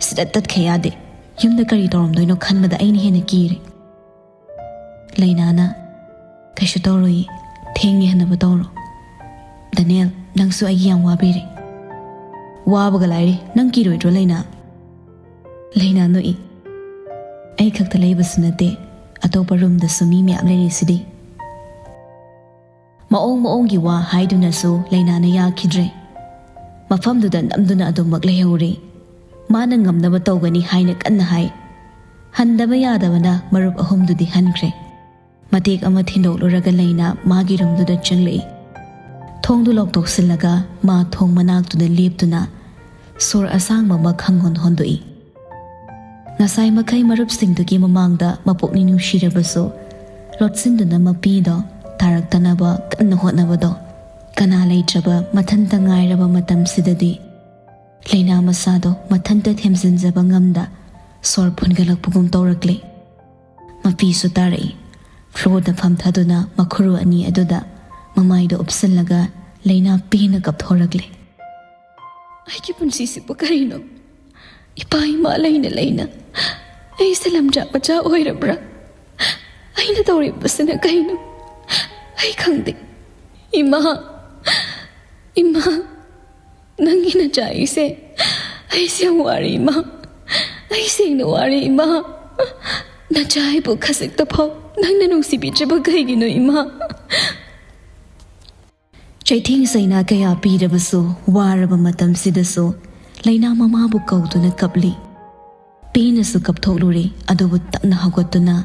ꯁꯤꯗ ꯇꯠꯈ ꯌꯥꯗꯦ꯫ ꯌꯨꯝꯗ ꯀꯔꯤ ꯇꯧꯔꯝꯗꯣꯏꯅꯣ ꯈꯟꯕꯗ ꯑꯩꯅ ꯍꯦꯟꯅ ꯀꯤꯔꯦ꯫" ꯂꯩꯅꯥꯅ, "ꯀꯩꯁꯨ ꯇꯧꯔꯣꯏ, ꯊꯦꯡꯉꯦ ꯍꯟꯅꯕ ꯇꯧꯔꯣ꯫" "ꯗꯅꯤꯌꯦꯜ, ꯅꯪꯁꯨ ꯑꯩꯒꯤ ꯌꯥꯝ ꯋꯥꯕꯤꯔꯦ꯫" "ꯋꯥꯕꯒ ꯂꯥꯏꯔꯤ, ꯅꯪ ꯀꯤꯔꯣꯏꯗ꯭ꯔꯣ ꯂꯩꯅꯥ?" ꯂꯩꯅꯥ ꯅꯣꯛꯏ꯫ "ꯑꯩ ꯈꯛꯇ ꯂꯩꯕꯁꯨ ꯅꯠꯇꯦ, ꯑꯇꯣꯞꯄ ꯔꯨꯝꯗꯁꯨ ꯃꯤ ꯃꯌꯥꯝ ꯂꯩꯔꯤꯁꯤꯗꯤ꯫" ꯃꯑꯣꯡ ꯃꯑꯣꯡꯒꯤ ꯋꯥ ꯍꯥꯏꯗꯨꯅꯁꯨ ꯂꯩꯅꯥꯅ ꯌꯥꯈꯤꯗ꯭ꯔꯦ꯫ ꯃꯐꯝꯗꯨꯗ ꯅꯝꯗꯨꯅ ꯑꯗꯨꯃꯛ ꯂꯩꯍꯧꯔꯦ꯫ ꯃꯥꯅ ꯉꯝꯅꯕ ꯇꯧꯒꯅꯤ ꯍꯥꯏꯅ ꯀꯟꯅ ꯍꯥꯏ꯫ ꯍꯟꯗꯕ ꯌꯥꯗꯕꯅ ꯃꯔꯨꯞ ꯑꯍꯨꯝꯗꯨꯗꯤ ꯍꯟꯈ꯭ꯔꯦ꯫ ꯃꯇꯦꯛ ꯑꯃ ꯊꯤꯟꯗꯣꯛꯂꯨꯔꯒ ꯂꯩꯅꯥ ꯃꯥꯒꯤ ꯔꯨꯝꯗꯨꯗ ꯆꯪꯂꯛꯏ꯫ ꯊꯣꯡꯗꯨ ꯂꯣꯛꯇꯣꯛꯁꯤꯜꯂꯒ ꯃꯥ ꯊꯣꯡ ꯃꯅꯥꯛꯇꯨꯗ ꯂꯦꯞꯇꯨꯅ ꯁꯣꯔ ꯑꯁꯥꯡꯕ ꯑꯃ ꯈꯪꯍꯣꯟ ꯍꯣꯟꯗꯣꯛꯏ꯫ ꯉꯁꯥꯏ ꯃꯈꯩ ꯃꯔꯨꯞꯁꯤꯡꯗꯨꯒꯤ ꯃꯃꯥꯡꯗ ꯃꯄꯨꯛꯅꯤꯡ ꯅꯨꯡꯁꯤꯔꯕꯁꯨ ꯂꯣꯠꯁꯤꯟꯗꯨꯅ ꯃꯄꯤꯗꯣ ꯇꯥꯔꯛꯇꯅꯕ ꯀꯟꯅ ꯍꯣꯠꯅꯕꯗꯣ, ꯀꯅꯥ ꯂꯩꯇ꯭ꯔꯕ ꯃꯊꯟꯇ ꯉꯥꯏꯔꯕ ꯃꯇꯝꯁꯤꯗꯗꯤ ꯂꯩꯅꯥ ꯃꯁꯥꯗꯣ ꯃꯊꯟꯇ ꯊꯦꯝꯖꯤꯟꯖꯕ ꯉꯝꯗ ꯁꯣꯔ ꯐꯨꯟꯒꯠꯂꯛꯄꯒꯨꯝ ꯇꯧꯔꯛꯂꯦ꯫ ꯃꯄꯤꯁꯨ ꯇꯥꯔꯛꯏ꯫ ꯐ꯭ꯂꯣꯔꯗ ꯐꯝꯊꯗꯨꯅ ꯃꯈꯨꯔꯨ ꯑꯅꯤ ꯑꯗꯨꯗ ꯃꯃꯥꯏꯗꯣ ꯎꯞꯁꯤꯜꯂꯒ ꯂꯩꯅꯥ ꯄꯦꯟꯅ ꯀꯞꯊꯣꯔꯛꯂꯦ꯫ "ꯑꯩꯒꯤ ꯄꯨꯟꯁꯤꯁꯤꯕꯨ ꯀꯔꯤꯅꯣ? ꯏꯄꯥ ꯏꯃꯥ ꯂꯩꯅ ꯂꯩꯅ ꯑꯩꯁꯦ ꯂꯝꯖꯥ ꯃꯆꯥ ꯑꯣꯏꯔꯕ꯭ꯔꯥ? ꯑꯩꯅ ꯇꯧꯔꯤꯕꯁꯤꯅ ꯀꯩꯅꯣ? ꯑꯩ ꯈꯪꯗꯦ꯫ ꯏꯃꯥ, ꯏꯃꯥ, ꯅꯪꯒꯤ ꯅꯆꯥ ꯑꯩꯁꯦ, ꯑꯩꯁꯦ ꯌꯥꯝ ꯋꯥꯔꯦ ꯏꯃꯥ꯫ ꯑꯩ ꯁꯦꯡꯅ ꯋꯥꯔꯦ ꯏꯃꯥ꯫ ꯅꯆꯥ ꯑꯩꯕꯨ ꯈꯖꯤꯛꯇ ꯐꯥꯎ ꯅꯪꯅ ꯅꯨꯡꯁꯤꯕꯤꯗ꯭ꯔꯤꯕ ꯀꯩꯒꯤꯅꯣ ꯏꯃꯥ?" ꯆꯩꯊꯦꯡ ꯆꯩꯅꯥ ꯀꯌꯥ ꯄꯤꯔꯕꯁꯨ, ꯋꯥꯔꯕ ꯃꯇꯝꯁꯤꯗꯁꯨ ꯂꯩꯅꯥ ꯃꯃꯥꯕꯨ ꯀꯧꯗꯨꯅ ꯀꯞꯂꯤ꯫ ꯄꯦꯟꯅꯁꯨ ꯀꯞꯊꯣꯛꯂꯨꯔꯦ, ꯑꯗꯨꯕꯨ ꯇꯞꯅ ꯍꯧꯒꯠꯇꯨꯅ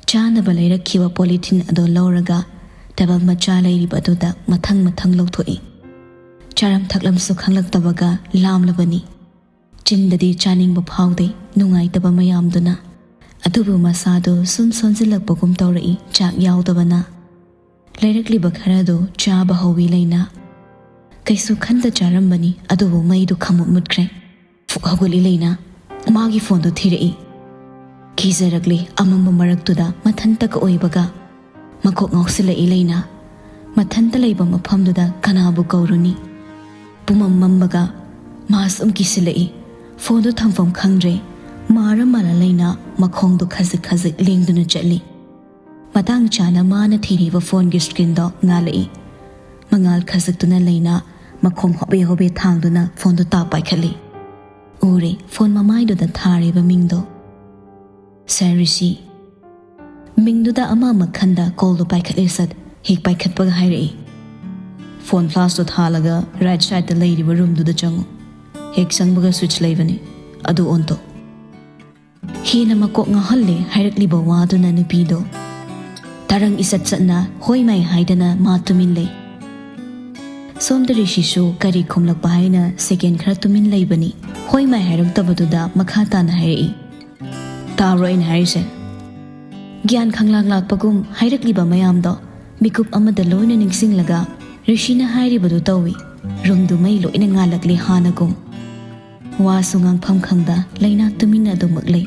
ꯆꯥꯅꯕ ꯂꯩꯔꯛꯈꯤꯕ ꯄꯣꯂꯤꯊꯤꯟ ꯑꯗꯨ ꯂꯧꯔꯒ ꯇꯦꯕꯜ ꯃꯆꯥ ꯂꯩꯔꯤꯕ ꯑꯗꯨꯗ ꯃꯊꯪ ꯃꯊꯪ ꯂꯧꯊꯣꯛꯏ꯫ ꯆꯥꯔꯝ ꯊꯛꯂꯝꯁꯨ ꯈꯪꯂꯛꯇꯕꯒ ꯂꯥꯝꯂꯕꯅꯤ꯫ ꯆꯤꯟꯗꯗꯤ ꯆꯥꯅꯤꯡꯕ ꯐꯥꯎꯗꯦ, ꯅꯨꯡꯉꯥꯏꯇꯕ ꯃꯌꯥꯝꯗꯨꯅ꯫ ꯑꯗꯨꯕꯨ ꯃꯁꯥꯗꯨ ꯁꯨꯝ ꯁꯣꯟꯖꯤꯜꯂꯛꯄꯒꯨꯝ ꯇꯧꯔꯛꯏ, ꯆꯥꯛ ꯌꯥꯎꯗꯕꯅ꯫ ꯂꯩꯔꯛꯂꯤꯕ ꯈꯔꯗꯨ ꯆꯥꯕ ꯍꯧꯋꯤ ꯂꯩꯅꯥ꯫ ꯀꯩꯁꯨ ꯈꯟꯗ ꯆꯥꯔꯝꯕꯅꯤ, ꯑꯗꯨꯕꯨ ꯃꯩꯗꯨ ꯈꯪꯃꯨꯠ ꯃꯨꯠꯈ꯭ꯔꯦ꯫ ꯐꯨꯛ ꯍꯧꯒꯠꯂꯤ ꯂꯩꯅꯥ꯫ ꯃꯥꯒꯤ ꯐꯣꯟꯗꯨ ꯊꯤꯔꯛꯏ꯫ ꯀꯤꯖꯔꯛꯂꯤ꯫ ꯑꯃꯝꯕ ꯃꯔꯛꯇꯨꯗ ꯃꯊꯟꯇꯒ ꯑꯣꯏꯕꯒ ꯃꯀꯣꯛ ꯉꯥꯎꯁꯤꯜꯂꯛꯏ ꯂꯩꯅꯥ꯫ ꯃꯊꯟꯇ ꯂꯩꯕ ꯃꯐꯝꯗꯨꯗ ꯀꯅꯥꯕꯨ ꯀꯧꯔꯨꯅꯤ? ꯄꯨꯃꯝ ꯃꯝꯕꯒ ꯃꯥ ꯁꯨꯝ ꯀꯤꯁꯤꯜꯂꯛꯏ꯫ ꯐꯣꯟꯗꯨ ꯊꯝꯐꯝ ꯈꯪꯗ꯭ꯔꯦ꯫ ꯃꯥꯔ ꯃꯥꯜꯂ ꯂꯩꯅꯥ ꯃꯈꯣꯡꯗꯨ ꯈꯖꯤꯛ ꯈꯖꯤꯛ ꯂꯦꯡꯗꯨꯅ ꯆꯠꯂꯤ꯫ ꯃꯇꯥꯡ ꯆꯥꯅ ꯃꯥꯅ ꯊꯤꯔꯤꯕ ꯐꯣꯟꯒꯤ ꯁ꯭ꯀ꯭ꯔꯤꯟꯗꯣ ꯉꯥꯜꯂꯛꯏ꯫ ꯃꯉꯥꯜ ꯈꯖꯤꯛꯇꯨꯅ ꯂꯩꯅꯥ ꯃꯈꯣꯡ ꯍꯣꯕꯦ ꯍꯣꯕꯦ ꯊꯥꯡꯗꯨꯅ ꯐꯣꯟꯗꯨ ꯇꯥꯞ ꯄꯥꯏꯈꯠꯂꯤ꯫ ꯎꯔꯦ ꯐꯣꯟ ꯃꯃꯥꯏꯗꯨꯗ ꯊꯥꯔꯤꯕ ꯃꯤꯡꯗꯣ꯫ ꯁꯥꯔ ꯔꯤꯁꯤ꯫ ꯃꯤꯡꯗꯨꯗ ꯑꯃ ꯑꯃ ꯈꯟꯗ ꯀꯣꯜꯗꯨ ꯄꯥꯏꯈꯠꯂꯦ ꯁꯠ꯫ ꯍꯦꯛ ꯄꯥꯏꯈꯠꯄꯒ ꯍꯥꯏꯔꯛꯏ, "ꯐꯣꯟ ꯐ꯭ꯂꯥꯁꯇꯣ ꯊꯥꯜꯂꯒ ꯔꯥꯏꯠ ꯁꯥꯏꯗꯇ ꯂꯩꯔꯤꯕ ꯔꯨꯝꯗꯨꯗ ꯆꯪꯉꯨ꯫ ꯍꯦꯛ ꯆꯪꯕꯒ ꯁ꯭ꯋꯤꯆ ꯂꯩꯕꯅꯤ, ꯑꯗꯨ ꯑꯣꯟ ꯇꯧ"꯫ ꯍꯦꯟꯅ ꯃꯀꯣꯛ ꯉꯥꯎꯍꯜꯂꯦ ꯍꯥꯏꯔꯛꯂꯤꯕ ꯋꯥꯗꯨꯅ ꯅꯨꯄꯤꯗꯣ꯫ ꯇꯔꯪ ꯏꯆꯠ ꯆꯠꯅ ꯍꯣꯏ ꯃꯥꯏ ꯍꯥꯏꯗꯅ ꯃꯥ ꯇꯨꯃꯤꯟ ꯂꯩ꯫ ꯁꯣꯝꯗ ꯔꯤꯁꯤꯁꯨ ꯀꯔꯤ ꯈꯨꯝꯂꯛꯄ ꯍꯥꯏꯅ ꯁꯦꯀꯦꯟ ꯈꯔ ꯇꯨꯃꯤꯟ ꯂꯩꯕꯅꯤ꯫ ꯍꯣꯏ ꯃꯥꯏ ꯍꯥꯏꯔꯛꯇꯕꯗꯨꯗ ꯃꯈꯥ ꯇꯥꯅ ꯍꯥꯏꯔꯛꯏ, "ꯇꯥꯕ꯭ꯔꯣ ꯑꯩꯅ ꯍꯥꯏꯔꯤꯁꯦ?" ꯒ꯭ꯌꯥꯟ ꯈꯪꯂꯥꯛ ꯂꯥꯛꯄꯒꯨꯝ ꯍꯥꯏꯔꯛꯂꯤꯕ ꯃꯌꯥꯝꯗꯣ ꯃꯤꯀꯨꯞ ꯑꯃꯗ ꯂꯣꯏꯅ ꯅꯤꯡꯁꯤꯡꯂꯒ ꯔꯤꯁꯤꯅ ꯍꯥꯏꯔꯤꯕꯗꯨ ꯇꯧꯏ꯫ ꯔꯨꯝꯗꯨ ꯃꯩ ꯂꯣꯏꯅ ꯉꯥꯜꯂꯛꯂꯦ ꯍꯥꯟꯅꯒꯨꯝ꯫ ꯋꯥꯁꯨ ꯉꯥꯡꯐꯝ ꯈꯪꯗ ꯂꯩꯅꯥ ꯇꯨꯃꯤꯟꯅ ꯑꯗꯨꯃꯛ ꯂꯩ꯫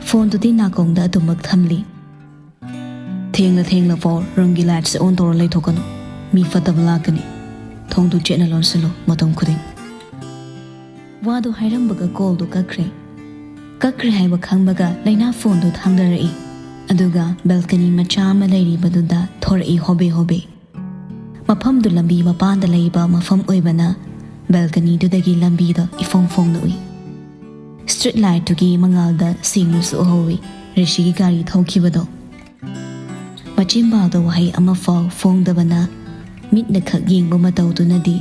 ꯐꯣꯟꯗꯨꯗꯤ ꯅꯥꯀꯣꯡꯗ ꯑꯗꯨꯃꯛ ꯊꯝꯂꯤ꯫ "ꯊꯦꯡꯂ ꯊꯦꯡꯂ ꯐꯥꯎ ꯔꯨꯝꯒꯤ ꯂꯥꯏꯠꯁꯦ ꯑꯣꯟ ꯇꯧꯔ ꯂꯩꯊꯣꯛꯀꯅꯨ꯫ ꯃꯤ ꯐꯠꯇꯕ ꯂꯥꯛꯀꯅꯤ꯫ ꯊꯣꯡꯗꯨ ꯆꯦꯠꯅ ꯂꯣꯟꯁꯤꯜꯂꯨ ꯃꯇꯝ ꯈꯨꯗꯤꯡ"꯫ ꯋꯥꯗꯨ ꯍꯥꯏꯔꯝꯕꯒ ꯀꯣꯜꯗꯨ ꯀꯛꯈ꯭ꯔꯦ꯫ ꯀꯛꯈ꯭ꯔꯦ ꯍꯥꯏꯕ ꯈꯪꯕꯒ ꯂꯩꯅꯥ ꯐꯣꯟꯗꯨ ꯊꯥꯡꯗꯔꯛꯏ꯫ ꯑꯗꯨꯒ ꯕꯦꯜꯀꯅꯤ ꯃꯆꯥ ꯑꯃ ꯂꯩꯔꯤꯕꯗꯨꯗ ꯊꯣꯔꯛꯏ ꯍꯣꯕꯦ ꯍꯣꯕꯦ꯫ ꯃꯐꯝꯗꯨ ꯂꯝꯕꯤ ꯃꯄꯥꯟꯗ ꯂꯩꯕ ꯃꯐꯝ ꯑꯣꯏꯕꯅ ꯕꯦꯜꯀꯅꯤꯗꯨꯗꯒꯤ ꯂꯝꯕꯤꯗꯣ ꯏꯐꯣꯡ ꯐꯣꯡꯅ ꯎꯏ꯫ ꯁ꯭ꯇ꯭ꯔꯤꯠ ꯂꯥꯏꯠꯇꯨꯒꯤ ꯃꯉꯥꯜꯗ ꯁꯦꯡꯅꯁꯨ ꯎꯍꯧꯏ ꯔꯤꯁꯤꯒꯤ ꯒꯥꯔꯤ ꯊꯧꯈꯤꯕꯗꯣ꯫ ꯃꯆꯤꯟꯕꯥꯜꯗ ꯋꯥꯍꯩ ꯑꯃꯐꯥꯎ ꯐꯣꯡꯗꯕꯅ ꯃꯤꯠꯅ ꯈꯛ ꯌꯦꯡꯕ ꯃꯇꯧꯗꯨꯅꯗꯤ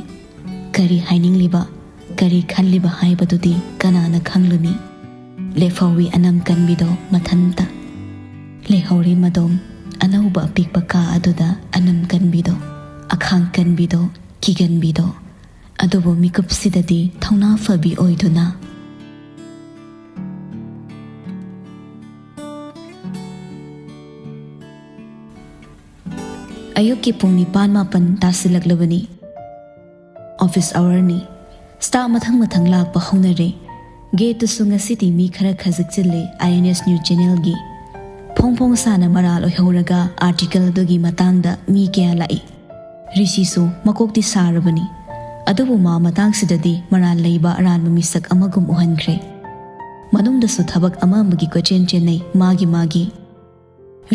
ꯀꯔꯤ ꯍꯥꯏꯅꯤꯡꯂꯤꯕ, ꯀꯔꯤ ꯈꯜꯂꯤꯕ ꯍꯥꯏꯕꯗꯨꯗꯤ ꯀꯅꯥꯅ ꯈꯪꯂꯨꯅꯤ? ꯂꯦꯞꯍꯧꯏ ꯑꯅꯝ ꯀꯟꯕꯤꯗꯣ ꯃꯊꯟꯇ꯫ ꯂꯩꯍꯧꯔꯤ ꯃꯗꯣꯝ ꯑꯅꯧꯕ ꯑꯄꯤꯛꯄ ꯀꯥ ꯑꯗꯨꯗ ꯑꯅꯝ ꯀꯟꯕꯤꯗꯣ, ꯑꯈꯥꯡ ꯀꯟꯕꯤꯗꯣ, ꯀꯤꯒꯟꯕꯤꯗꯣ꯫ ꯑꯗꯨꯕꯨ ꯃꯤꯀꯨꯞꯁꯤꯗꯗꯤ ꯊꯧꯅꯥ ꯐꯕꯤ ꯑꯣꯏꯗꯨꯅ꯫ ꯑꯌꯨꯛꯀꯤ ꯄꯨꯡ ꯅꯤꯄꯥꯟ ꯃꯥꯄꯟ ꯇꯥꯁꯤꯜꯂꯛꯂꯕꯅꯤ꯫ ꯑꯣꯐꯤꯁ ꯑꯋꯥꯔꯅꯤ꯫ ꯁ꯭ꯇꯥꯐ ꯃꯊꯪ ꯃꯊꯪ ꯂꯥꯛꯄ ꯍꯧꯅꯔꯦ꯫ ꯒꯦꯠꯇꯨꯁꯨ ꯉꯁꯤꯗꯤ ꯃꯤ ꯈꯔ ꯈꯖꯤꯛ ꯆꯤꯜꯂꯦ, ꯑꯥꯏ ꯑꯦꯟ ꯑꯦꯁ ꯅ꯭ꯌꯨꯁ ꯆꯦꯅꯦꯜꯒꯤ꯫ ꯐꯣꯡ ꯐꯣꯡ ꯁꯥꯅ ꯃꯔꯥꯜ ꯑꯣꯏꯍꯧꯔꯒ ꯑꯥꯔꯇꯤꯀꯜ ꯑꯗꯨꯒꯤ ꯃꯇꯥꯡꯗ ꯃꯤ ꯀꯌꯥ ꯂꯥꯛꯏ꯫ ꯔꯤꯁꯤꯁꯨ ꯃꯀꯣꯛꯇꯤ ꯁꯥꯔꯕꯅꯤ, ꯑꯗꯨꯕꯨ ꯃꯥ ꯃꯇꯥꯡꯁꯤꯗꯗꯤ ꯃꯔꯥꯜ ꯂꯩꯕ ꯑꯔꯥꯟꯕ ꯃꯤꯁꯛ ꯑꯃꯒꯨꯝ ꯎꯍꯟꯈ꯭ꯔꯦ꯫ ꯃꯅꯨꯡꯗꯁꯨ ꯊꯕꯛ ꯑꯃ ꯑꯃꯒꯤ ꯀꯣꯏꯆꯦꯟ ꯆꯦꯟꯅꯩ ꯃꯥꯒꯤ ꯃꯥꯒꯤ꯫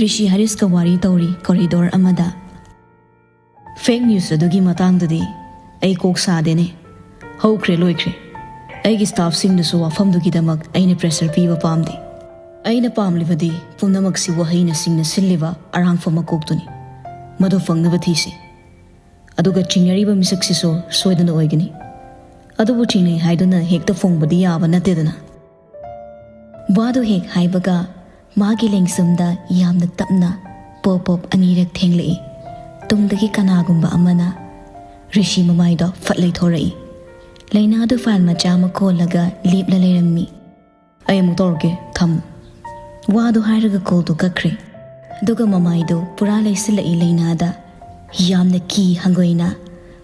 ꯔꯤꯁꯤ ꯍꯔꯤꯁꯀ ꯋꯥꯔꯤ ꯇꯧꯔꯤ ꯀꯣꯔꯤꯗꯣꯔ ꯑꯃꯗ꯫ ꯐꯦꯛ ꯅ꯭ꯌꯨꯁ ꯑꯗꯨꯒꯤ ꯃꯇꯥꯡꯗꯗꯤ ꯑꯩ ꯀꯣꯛ ꯁꯥꯗꯦꯅꯦ꯫ ꯍꯧꯈ꯭ꯔꯦ ꯂꯣꯏꯈ꯭ꯔꯦ꯫ ꯑꯩꯒꯤ ꯁ꯭ꯇꯥꯐꯁꯤꯡꯗꯁꯨ ꯋꯥꯐꯝꯗꯨꯒꯤꯗꯃꯛ ꯑꯩꯅ ꯄ꯭ꯔꯦꯁꯔ ꯄꯤꯕ ꯄꯥꯝꯗꯦ꯫ ꯑꯩꯅ ꯄꯥꯝꯂꯤꯕꯗꯤ ꯄꯨꯝꯅꯃꯛꯁꯤꯕꯨ ꯍꯩꯅ ꯁꯤꯡꯅ ꯁꯤꯜꯂꯤꯕ ꯑꯔꯥꯡꯐꯝ ꯃꯀꯣꯛꯇꯨꯅꯤ꯫ ꯃꯗꯨ ꯐꯪꯅꯕ ꯊꯤꯁꯤ꯫ ꯑꯗꯨꯒ ꯆꯤꯡꯅꯔꯤꯕ ꯃꯤꯁꯛꯁꯤꯁꯨ ꯁꯣꯏꯗꯅ ꯑꯣꯏꯒꯅꯤ꯫ ꯑꯗꯨꯕꯨ ꯆꯤꯡꯅꯩ ꯍꯥꯏꯗꯨꯅ ꯍꯦꯛꯇ ꯐꯣꯡꯕꯗꯤ ꯌꯥꯕ ꯅꯠꯇꯦꯗꯅ꯫ ꯋꯥꯗꯨ ꯍꯦꯛ ꯍꯥꯏꯕꯒ ꯃꯥꯒꯤ ꯂꯦꯡꯁꯨꯝꯗ ꯌꯥꯝꯅ ꯇꯞꯅ ꯄꯣꯞ ꯄꯣꯞ ꯑꯅꯤꯔꯛ ꯊꯦꯡꯂꯛꯏ꯫ ꯇꯨꯡꯗꯒꯤ ꯀꯅꯥꯒꯨꯝꯕ ꯑꯃꯅ ꯔꯤꯁꯤ ꯃꯃꯥꯏꯗꯣ ꯐꯠ ꯂꯩꯊꯣꯔꯛꯏ꯫ ꯂꯩꯅꯥꯗꯨ ꯐꯥꯏꯜ ꯃꯆꯥ ꯑꯃ ꯀꯣꯜꯂꯒ ꯂꯦꯞꯂ ꯂꯩꯔꯝꯃꯤ꯫ "ꯑꯩ ꯑꯃꯨꯛ ꯇꯧꯔꯛꯀꯦ, ꯊꯝꯃꯨ꯫" ꯋꯥꯗꯨ ꯍꯥꯏꯔꯒ ꯀꯣꯜꯗꯨ ꯀꯛꯈ꯭ꯔꯦ꯫ ꯑꯗꯨꯒ ꯃꯃꯥꯏꯗꯨ ꯄꯨꯔꯥ ꯂꯩꯁꯤꯜꯂꯛꯏ ꯂꯩꯅꯥꯗ꯫ ꯌꯥꯝꯅ ꯀꯤ ꯍꯪꯒꯣꯏꯅ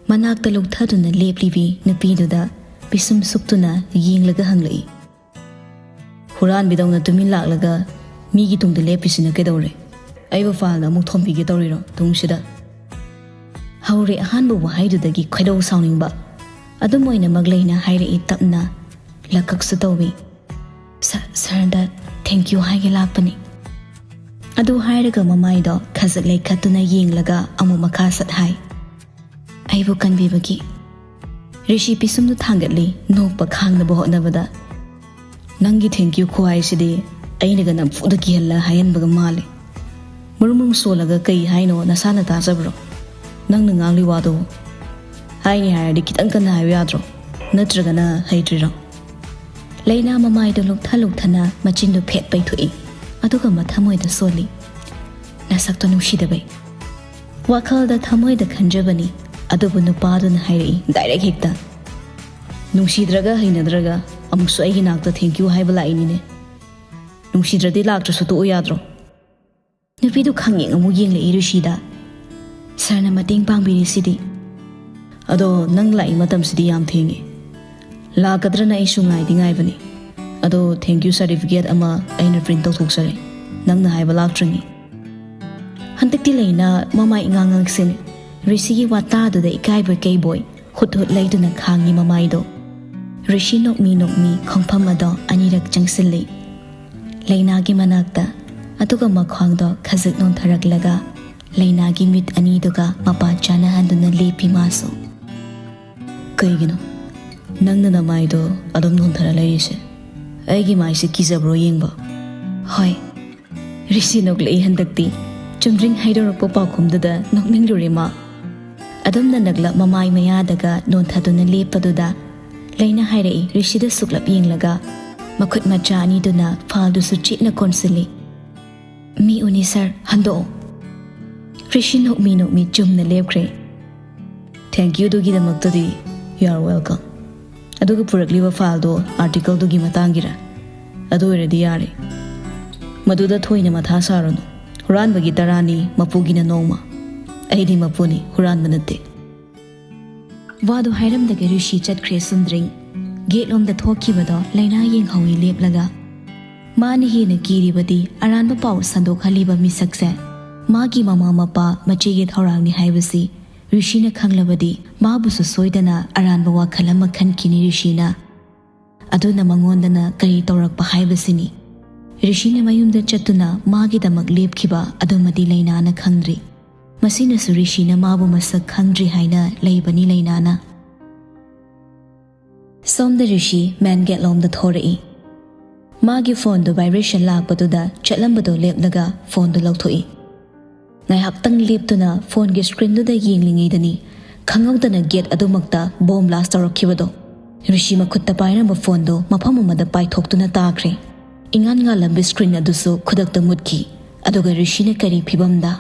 ꯃꯅꯥꯛꯇ ꯂꯨꯞꯊꯗꯨꯅ ꯂꯦꯞꯂꯤꯕꯤ ꯅꯨꯄꯤꯗꯨꯗ ꯄꯤꯁꯨꯝ ꯁꯨꯛꯇꯨꯅ ꯌꯦꯡꯂꯒ ꯍꯪꯂꯛꯏ꯫ "ꯍꯨꯔꯥꯟꯕꯤꯗꯧꯅ ꯇꯨꯃꯤꯟ ꯂꯥꯛꯂꯒ ꯃꯤꯒꯤ ꯇꯨꯡꯗ ꯂꯦꯞꯄꯤꯁꯤꯅ ꯀꯩꯗꯧꯔꯦ? ꯑꯩꯕꯨ ꯐꯥꯜꯅ ꯑꯃꯨꯛ ꯊꯣꯝꯕꯤꯒꯦ ꯇꯧꯔꯤꯔꯣ ꯇꯨꯡꯁꯤꯗ?" ꯍꯧꯔꯦ ꯑꯍꯥꯟꯕ ꯋꯥꯍꯩꯗꯨꯗꯒꯤ ꯈꯣꯏꯗꯧ ꯁꯥꯎꯅꯤꯡꯕ꯫ ꯑꯗꯨꯝ ꯑꯣꯏꯅꯃꯛ ꯂꯩꯅ ꯍꯥꯏꯔꯛꯏ ꯇꯞꯅ, ꯂꯀꯛꯁꯨ ꯇꯧꯏ꯫ "ꯁ-, ꯁꯔꯗ ꯊꯦꯡꯀ꯭ꯌꯨ ꯍꯥꯏꯒꯦ ꯂꯥꯛꯄꯅꯤ꯫" ꯑꯗꯨ ꯍꯥꯏꯔꯒ ꯃꯃꯥꯏꯗꯣ ꯈꯖꯤꯛ ꯂꯩꯈꯠꯇꯨꯅ ꯌꯦꯡꯂꯒ ꯑꯃꯨꯛ ꯃꯈꯥ ꯁꯠ ꯍꯥꯏ, "ꯑꯩꯕꯨ ꯀꯟꯕꯤꯕꯒꯤ꯫" ꯔꯤꯁꯤ ꯄꯤꯁꯨꯝꯗꯨ ꯊꯥꯡꯒꯠꯂꯤ, ꯅꯣꯛꯄ ꯈꯥꯡꯅꯕ ꯍꯣꯠꯅꯕꯗ꯫ "ꯅꯪꯒꯤ ꯊꯦꯡꯀ꯭ꯌꯨ ꯈꯨꯍꯥꯏꯁꯤꯗꯤ ꯑꯩꯅꯒ ꯅꯝꯐꯨꯗ ꯀꯤꯍꯜꯂ ꯍꯥꯏꯍꯟꯕꯒ ꯃꯥꯜꯂꯦ꯫ ꯃꯔꯨꯝ ꯃꯔꯨꯝ ꯁꯣꯜꯂꯒ ꯀꯩ ꯍꯥꯏꯅꯣ ꯅꯁꯥꯅ ꯇꯥꯖꯕ꯭ꯔꯣ? ꯅꯪꯅ ꯉꯥꯡꯂꯤ ꯋꯥꯗꯣ ꯍꯥꯏꯅꯤ ꯍꯥꯏꯔꯗꯤ ꯈꯤꯇꯪ ꯀꯟꯅ ꯍꯥꯏꯌꯨ ꯌꯥꯗ꯭ꯔꯣ? ꯅꯠꯇ꯭ꯔꯒꯅ ꯍꯩꯇ꯭ꯔꯤꯔꯣ?" ꯂꯩꯅꯥ ꯃꯃꯥꯏꯗꯨ ꯂꯨꯛꯊ ꯂꯨꯛꯊꯅ ꯃꯆꯤꯟꯗꯨ ꯐꯦꯠ ꯄꯩꯊꯣꯛꯏ, ꯑꯗꯨꯒ ꯃꯊꯃꯣꯏꯗ ꯁꯣꯜꯂꯤ꯫ ꯅꯁꯛꯇꯣ ꯅꯨꯡꯁꯤꯗꯕꯩ꯫ ꯋꯥꯈꯜꯗ ꯊꯃꯣꯏꯗ ꯈꯟꯖꯕꯅꯤ, ꯑꯗꯨꯕꯨ ꯅꯨꯄꯥꯗꯨꯅ ꯍꯥꯏꯔꯛꯏ ꯗꯥꯏꯔꯦꯛ ꯍꯦꯛꯇ꯫ "ꯅꯨꯡꯁꯤꯗ꯭ꯔꯒ ꯍꯩꯅꯗ꯭ꯔꯒ ꯑꯃꯨꯛꯁꯨ ꯑꯩꯒꯤ ꯅꯥꯛꯇ ꯊꯦꯡꯀ꯭ꯌꯨ ꯍꯥꯏꯕ ꯂꯥꯛꯏꯅꯤꯅꯦ꯫ ꯅꯨꯡꯁꯤꯗ꯭ꯔꯗꯤ ꯂꯥꯛꯇ꯭ꯔꯁꯨ ꯇꯣꯛꯎ ꯌꯥꯗ꯭ꯔꯣ?" ꯅꯨꯄꯤꯗꯨ ꯈꯪꯌꯦꯡ ꯑꯃꯨꯛ ꯌꯦꯡꯂꯛꯏ ꯔꯤꯁꯤꯗ꯫ "ꯁꯔꯅ ꯃꯇꯦꯡ ꯄꯥꯡꯕꯤꯔꯤꯁꯤꯗꯤ?" ꯑꯗꯣ ꯅꯪ ꯂꯥꯛꯏ ꯃꯇꯝꯁꯤꯗꯤ ꯌꯥꯝ ꯊꯦꯡꯉꯦ꯫ ꯂꯥꯛꯀꯗ꯭ꯔꯅ ꯑꯩꯁꯨ ꯉꯥꯏꯗꯤ ꯉꯥꯏꯕꯅꯤ꯫ ꯑꯗꯣ thank you certificate ꯑꯃ ꯑꯩꯅ print ꯇꯧꯊꯣꯛꯆꯔꯦ, ꯅꯪꯅ ꯍꯥꯏꯕ ꯂꯥꯛꯇ꯭ꯔꯤꯉꯩ꯫ ꯍꯟꯗꯛꯇꯤ ꯂꯩꯅꯥ ꯃꯃꯥꯏ ꯏꯉꯥꯡ ꯉꯥꯡꯁꯤꯜꯂꯤ꯫ ꯔꯤꯁꯤꯒꯤ ꯋꯥꯇꯥꯗꯨꯗ ꯏꯀꯥꯏꯕꯣꯏ ꯀꯩꯕꯣꯏ ꯍꯨꯠ ꯍꯨꯠ ꯂꯩꯗꯨꯅ ꯈꯥꯡꯉꯤ ꯃꯃꯥꯏꯗꯣ꯫ ꯔꯤꯁꯤ ꯅꯣꯛꯃꯤ ꯅꯣꯛꯃꯤ ꯈꯣꯡꯐꯝ ꯑꯗꯣ ꯑꯅꯤꯔꯛ ꯆꯪꯁꯤꯜꯂꯤ ꯂꯩꯅꯥꯒꯤ ꯃꯅꯥꯛꯇ꯫ ꯑꯗꯨꯒ ꯃꯈ꯭ꯋꯥꯡꯗꯣ ꯈꯖꯤꯛ ꯅꯣꯟꯊꯔꯛꯂꯒ ꯂꯩꯅꯥꯒꯤ ꯃꯤꯠ ꯑꯅꯤꯗꯨꯒ ꯃꯄꯥ ꯆꯥꯅꯍꯟꯗꯨꯅ ꯂꯦꯞꯄꯤ ꯃꯥꯁꯨ꯫ "ꯀꯩꯒꯤꯅꯣ ꯅꯪꯅ ꯅꯃꯥꯏꯗꯣ ꯑꯗꯨꯝ ꯅꯣꯟꯊꯔ ꯂꯩꯔꯤꯁꯦ? ꯑꯩꯒꯤ ꯃꯥꯏꯁꯦ ꯀꯤꯖꯕ꯭ꯔꯣ ꯌꯦꯡꯕ?" "ꯍꯣꯏ꯫" ꯔꯤꯁꯤ ꯅꯣꯛꯂꯛꯏ ꯍꯟꯗꯛꯇꯤ꯫ ꯆꯨꯝꯗ꯭ꯔꯤꯡ ꯍꯥꯏꯗꯣꯔꯛꯄ ꯄꯥꯎꯈꯨꯝꯗꯨꯗ ꯅꯣꯛꯅꯤꯡꯂꯨꯔꯦ ꯃꯥ꯫ ꯑꯗꯨꯝꯅ ꯅꯛꯂꯞ ꯃꯃꯥꯏ ꯃꯌꯥꯗꯒ ꯅꯣꯟꯊꯗꯨꯅ ꯂꯦꯞꯄꯗꯨꯗ ꯂꯩꯅꯥ ꯍꯥꯏꯔꯛꯏ ꯔꯤꯁꯤꯗ ꯁꯨꯛꯂꯞ ꯌꯦꯡꯂꯒ, ꯃꯈꯨꯠ ꯃꯆꯥ ꯑꯅꯤꯗꯨꯅ ꯐꯥꯏꯜꯗꯨꯁꯨ ꯆꯦꯠꯅ ꯀꯣꯟꯁꯤꯜꯂꯤ꯫ "ꯃꯤ ꯎꯅꯤ ꯁꯥꯔ, ꯍꯟꯗꯣꯛꯑꯣ꯫" ꯔꯤꯁꯤ ꯅꯣꯛꯃꯤ ꯅꯣꯛꯃꯤ ꯆꯨꯝꯅ ꯂꯦꯞꯈ꯭ꯔꯦ꯫ "Thank youꯗꯨꯒꯤꯗꯃꯛꯇꯗꯤ you are welcome꯫ ꯑꯗꯨꯒ ꯄꯨꯔꯛꯂꯤꯕ ꯐꯥꯏꯜꯗꯣ ꯑꯥꯔꯇꯤꯀꯜꯗꯨꯒꯤ ꯃꯇꯥꯡꯒꯤꯔ? ꯑꯗꯨ ꯑꯣꯏꯔꯗꯤ ꯌꯥꯔꯦ꯫ ꯃꯗꯨꯗ ꯊꯣꯏꯅ ꯃꯊꯥ ꯁꯥꯔꯨꯅꯨ꯫ ꯍꯨꯔꯥꯟꯕꯒꯤ ꯇꯔꯥꯅꯤ, ꯃꯄꯨꯒꯤꯅ ꯅꯣꯡꯃ꯫ ꯑꯩꯗꯤ ꯃꯄꯨꯅꯤ, ꯍꯨꯔꯥꯟꯕ ꯅꯠꯇꯦ꯫" ꯋꯥꯗꯨ ꯍꯥꯏꯔꯝꯗꯒ ꯔꯤꯁꯤ ꯆꯠꯈ꯭ꯔꯦ ꯁꯨꯝꯗ꯭ꯔꯤꯡ꯫ ꯒꯦꯠꯂꯣꯝꯗ ꯊꯣꯛꯈꯤꯕꯗꯣ ꯂꯩꯅꯥ ꯌꯦꯡꯍꯧꯏ ꯂꯦꯞꯂꯒ꯫ ꯃꯥꯅ ꯍꯦꯟꯅ ꯀꯤꯔꯤꯕꯗꯤ ꯑꯔꯥꯟꯕ ꯄꯥꯎ ꯁꯟꯗꯣꯛꯍꯜꯂꯤꯕ ꯃꯤꯁꯛꯁꯦ꯫ ꯃꯥꯒꯤ ꯃꯃꯥ ꯃꯄꯥ ꯃꯆꯦꯒꯤ ꯊꯧꯔꯥꯡꯅꯤ ꯍꯥꯏꯕꯁꯤ ꯔꯤꯁꯤꯅ ꯈꯪꯂꯕꯗꯤ ꯃꯥꯕꯨꯁꯨ ꯁꯣꯏꯗꯅ ꯑꯔꯥꯟꯕ ꯋꯥꯈꯜ ꯑꯃ ꯈꯟꯈꯤꯅꯤ ꯔꯤꯁꯤꯅ꯫ ꯑꯗꯨꯅ ꯃꯉꯣꯟꯗꯅ ꯀꯔꯤ ꯇꯧꯔꯛꯄ ꯍꯥꯏꯕꯁꯤꯅꯤ꯫ ꯔꯤꯁꯤꯅ ꯃꯌꯨꯝꯗ ꯆꯠꯇꯨꯅ ꯃꯥꯒꯤꯗꯃꯛ ꯂꯦꯞꯈꯤꯕ ꯑꯗꯨꯃꯗꯤ ꯂꯩꯅꯥꯅ ꯈꯪꯗ꯭ꯔꯤ꯫ ꯃꯁꯤꯅꯁꯨ ꯔꯤꯁꯤꯅ ꯃꯥꯕꯨ ꯃꯁꯛ ꯈꯪꯗ꯭ꯔꯤ ꯍꯥꯏꯅ ꯂꯩꯕꯅꯤ ꯂꯩꯅꯥꯅ꯫ ꯁꯣꯝꯗ ꯔꯤꯁꯤ ꯃꯦꯟ ꯒꯦꯠꯂꯣꯝꯗ ꯊꯣꯔꯛꯏ꯫ ꯃꯥꯒꯤ ꯐꯣꯟꯗꯨ ꯚꯥꯏꯕ꯭ꯔꯦꯁꯟ ꯂꯥꯛꯄꯗꯨꯗ ꯆꯠꯂꯝꯕꯗꯨ ꯂꯦꯞꯂꯒ ꯐꯣꯟꯗꯨ ꯂꯧꯊꯣꯛꯏ꯫ ꯉꯥꯏꯍꯥꯛꯇꯪ ꯂꯦꯞꯇꯨꯅ ꯐꯣꯟꯒꯤ ꯁ꯭ꯀ꯭ꯔꯤꯟꯗꯨꯗ ꯌꯦꯡꯂꯤꯉꯩꯗꯅꯤ ꯈꯪꯍꯧꯗꯅ ꯒꯦꯠ ꯑꯗꯨꯃꯛꯇ ꯕꯣꯝ ꯕ꯭ꯂꯥꯁ ꯇꯧꯔꯛꯈꯤꯕꯗꯣ꯫ ꯔꯤꯁꯤ ꯃꯈꯨꯠꯇ ꯄꯥꯏꯔꯝꯕ ꯐꯣꯟꯗꯨ ꯃꯐꯝ ꯑꯃꯗ ꯄꯥꯏꯊꯣꯛꯇꯨꯅ ꯇꯥꯈ꯭ꯔꯦ꯫ ꯏꯉꯥꯟ ꯉꯥꯜꯂꯝꯕ ꯁ꯭ꯀ꯭ꯔꯤꯟ ꯑꯗꯨꯁꯨ ꯈꯨꯗꯛꯇ ꯃꯨꯠꯈꯤ꯫ ꯑꯗꯨꯒ ꯔꯤꯁꯤꯅ ꯀꯔꯤ ꯐꯤꯕꯝꯗ?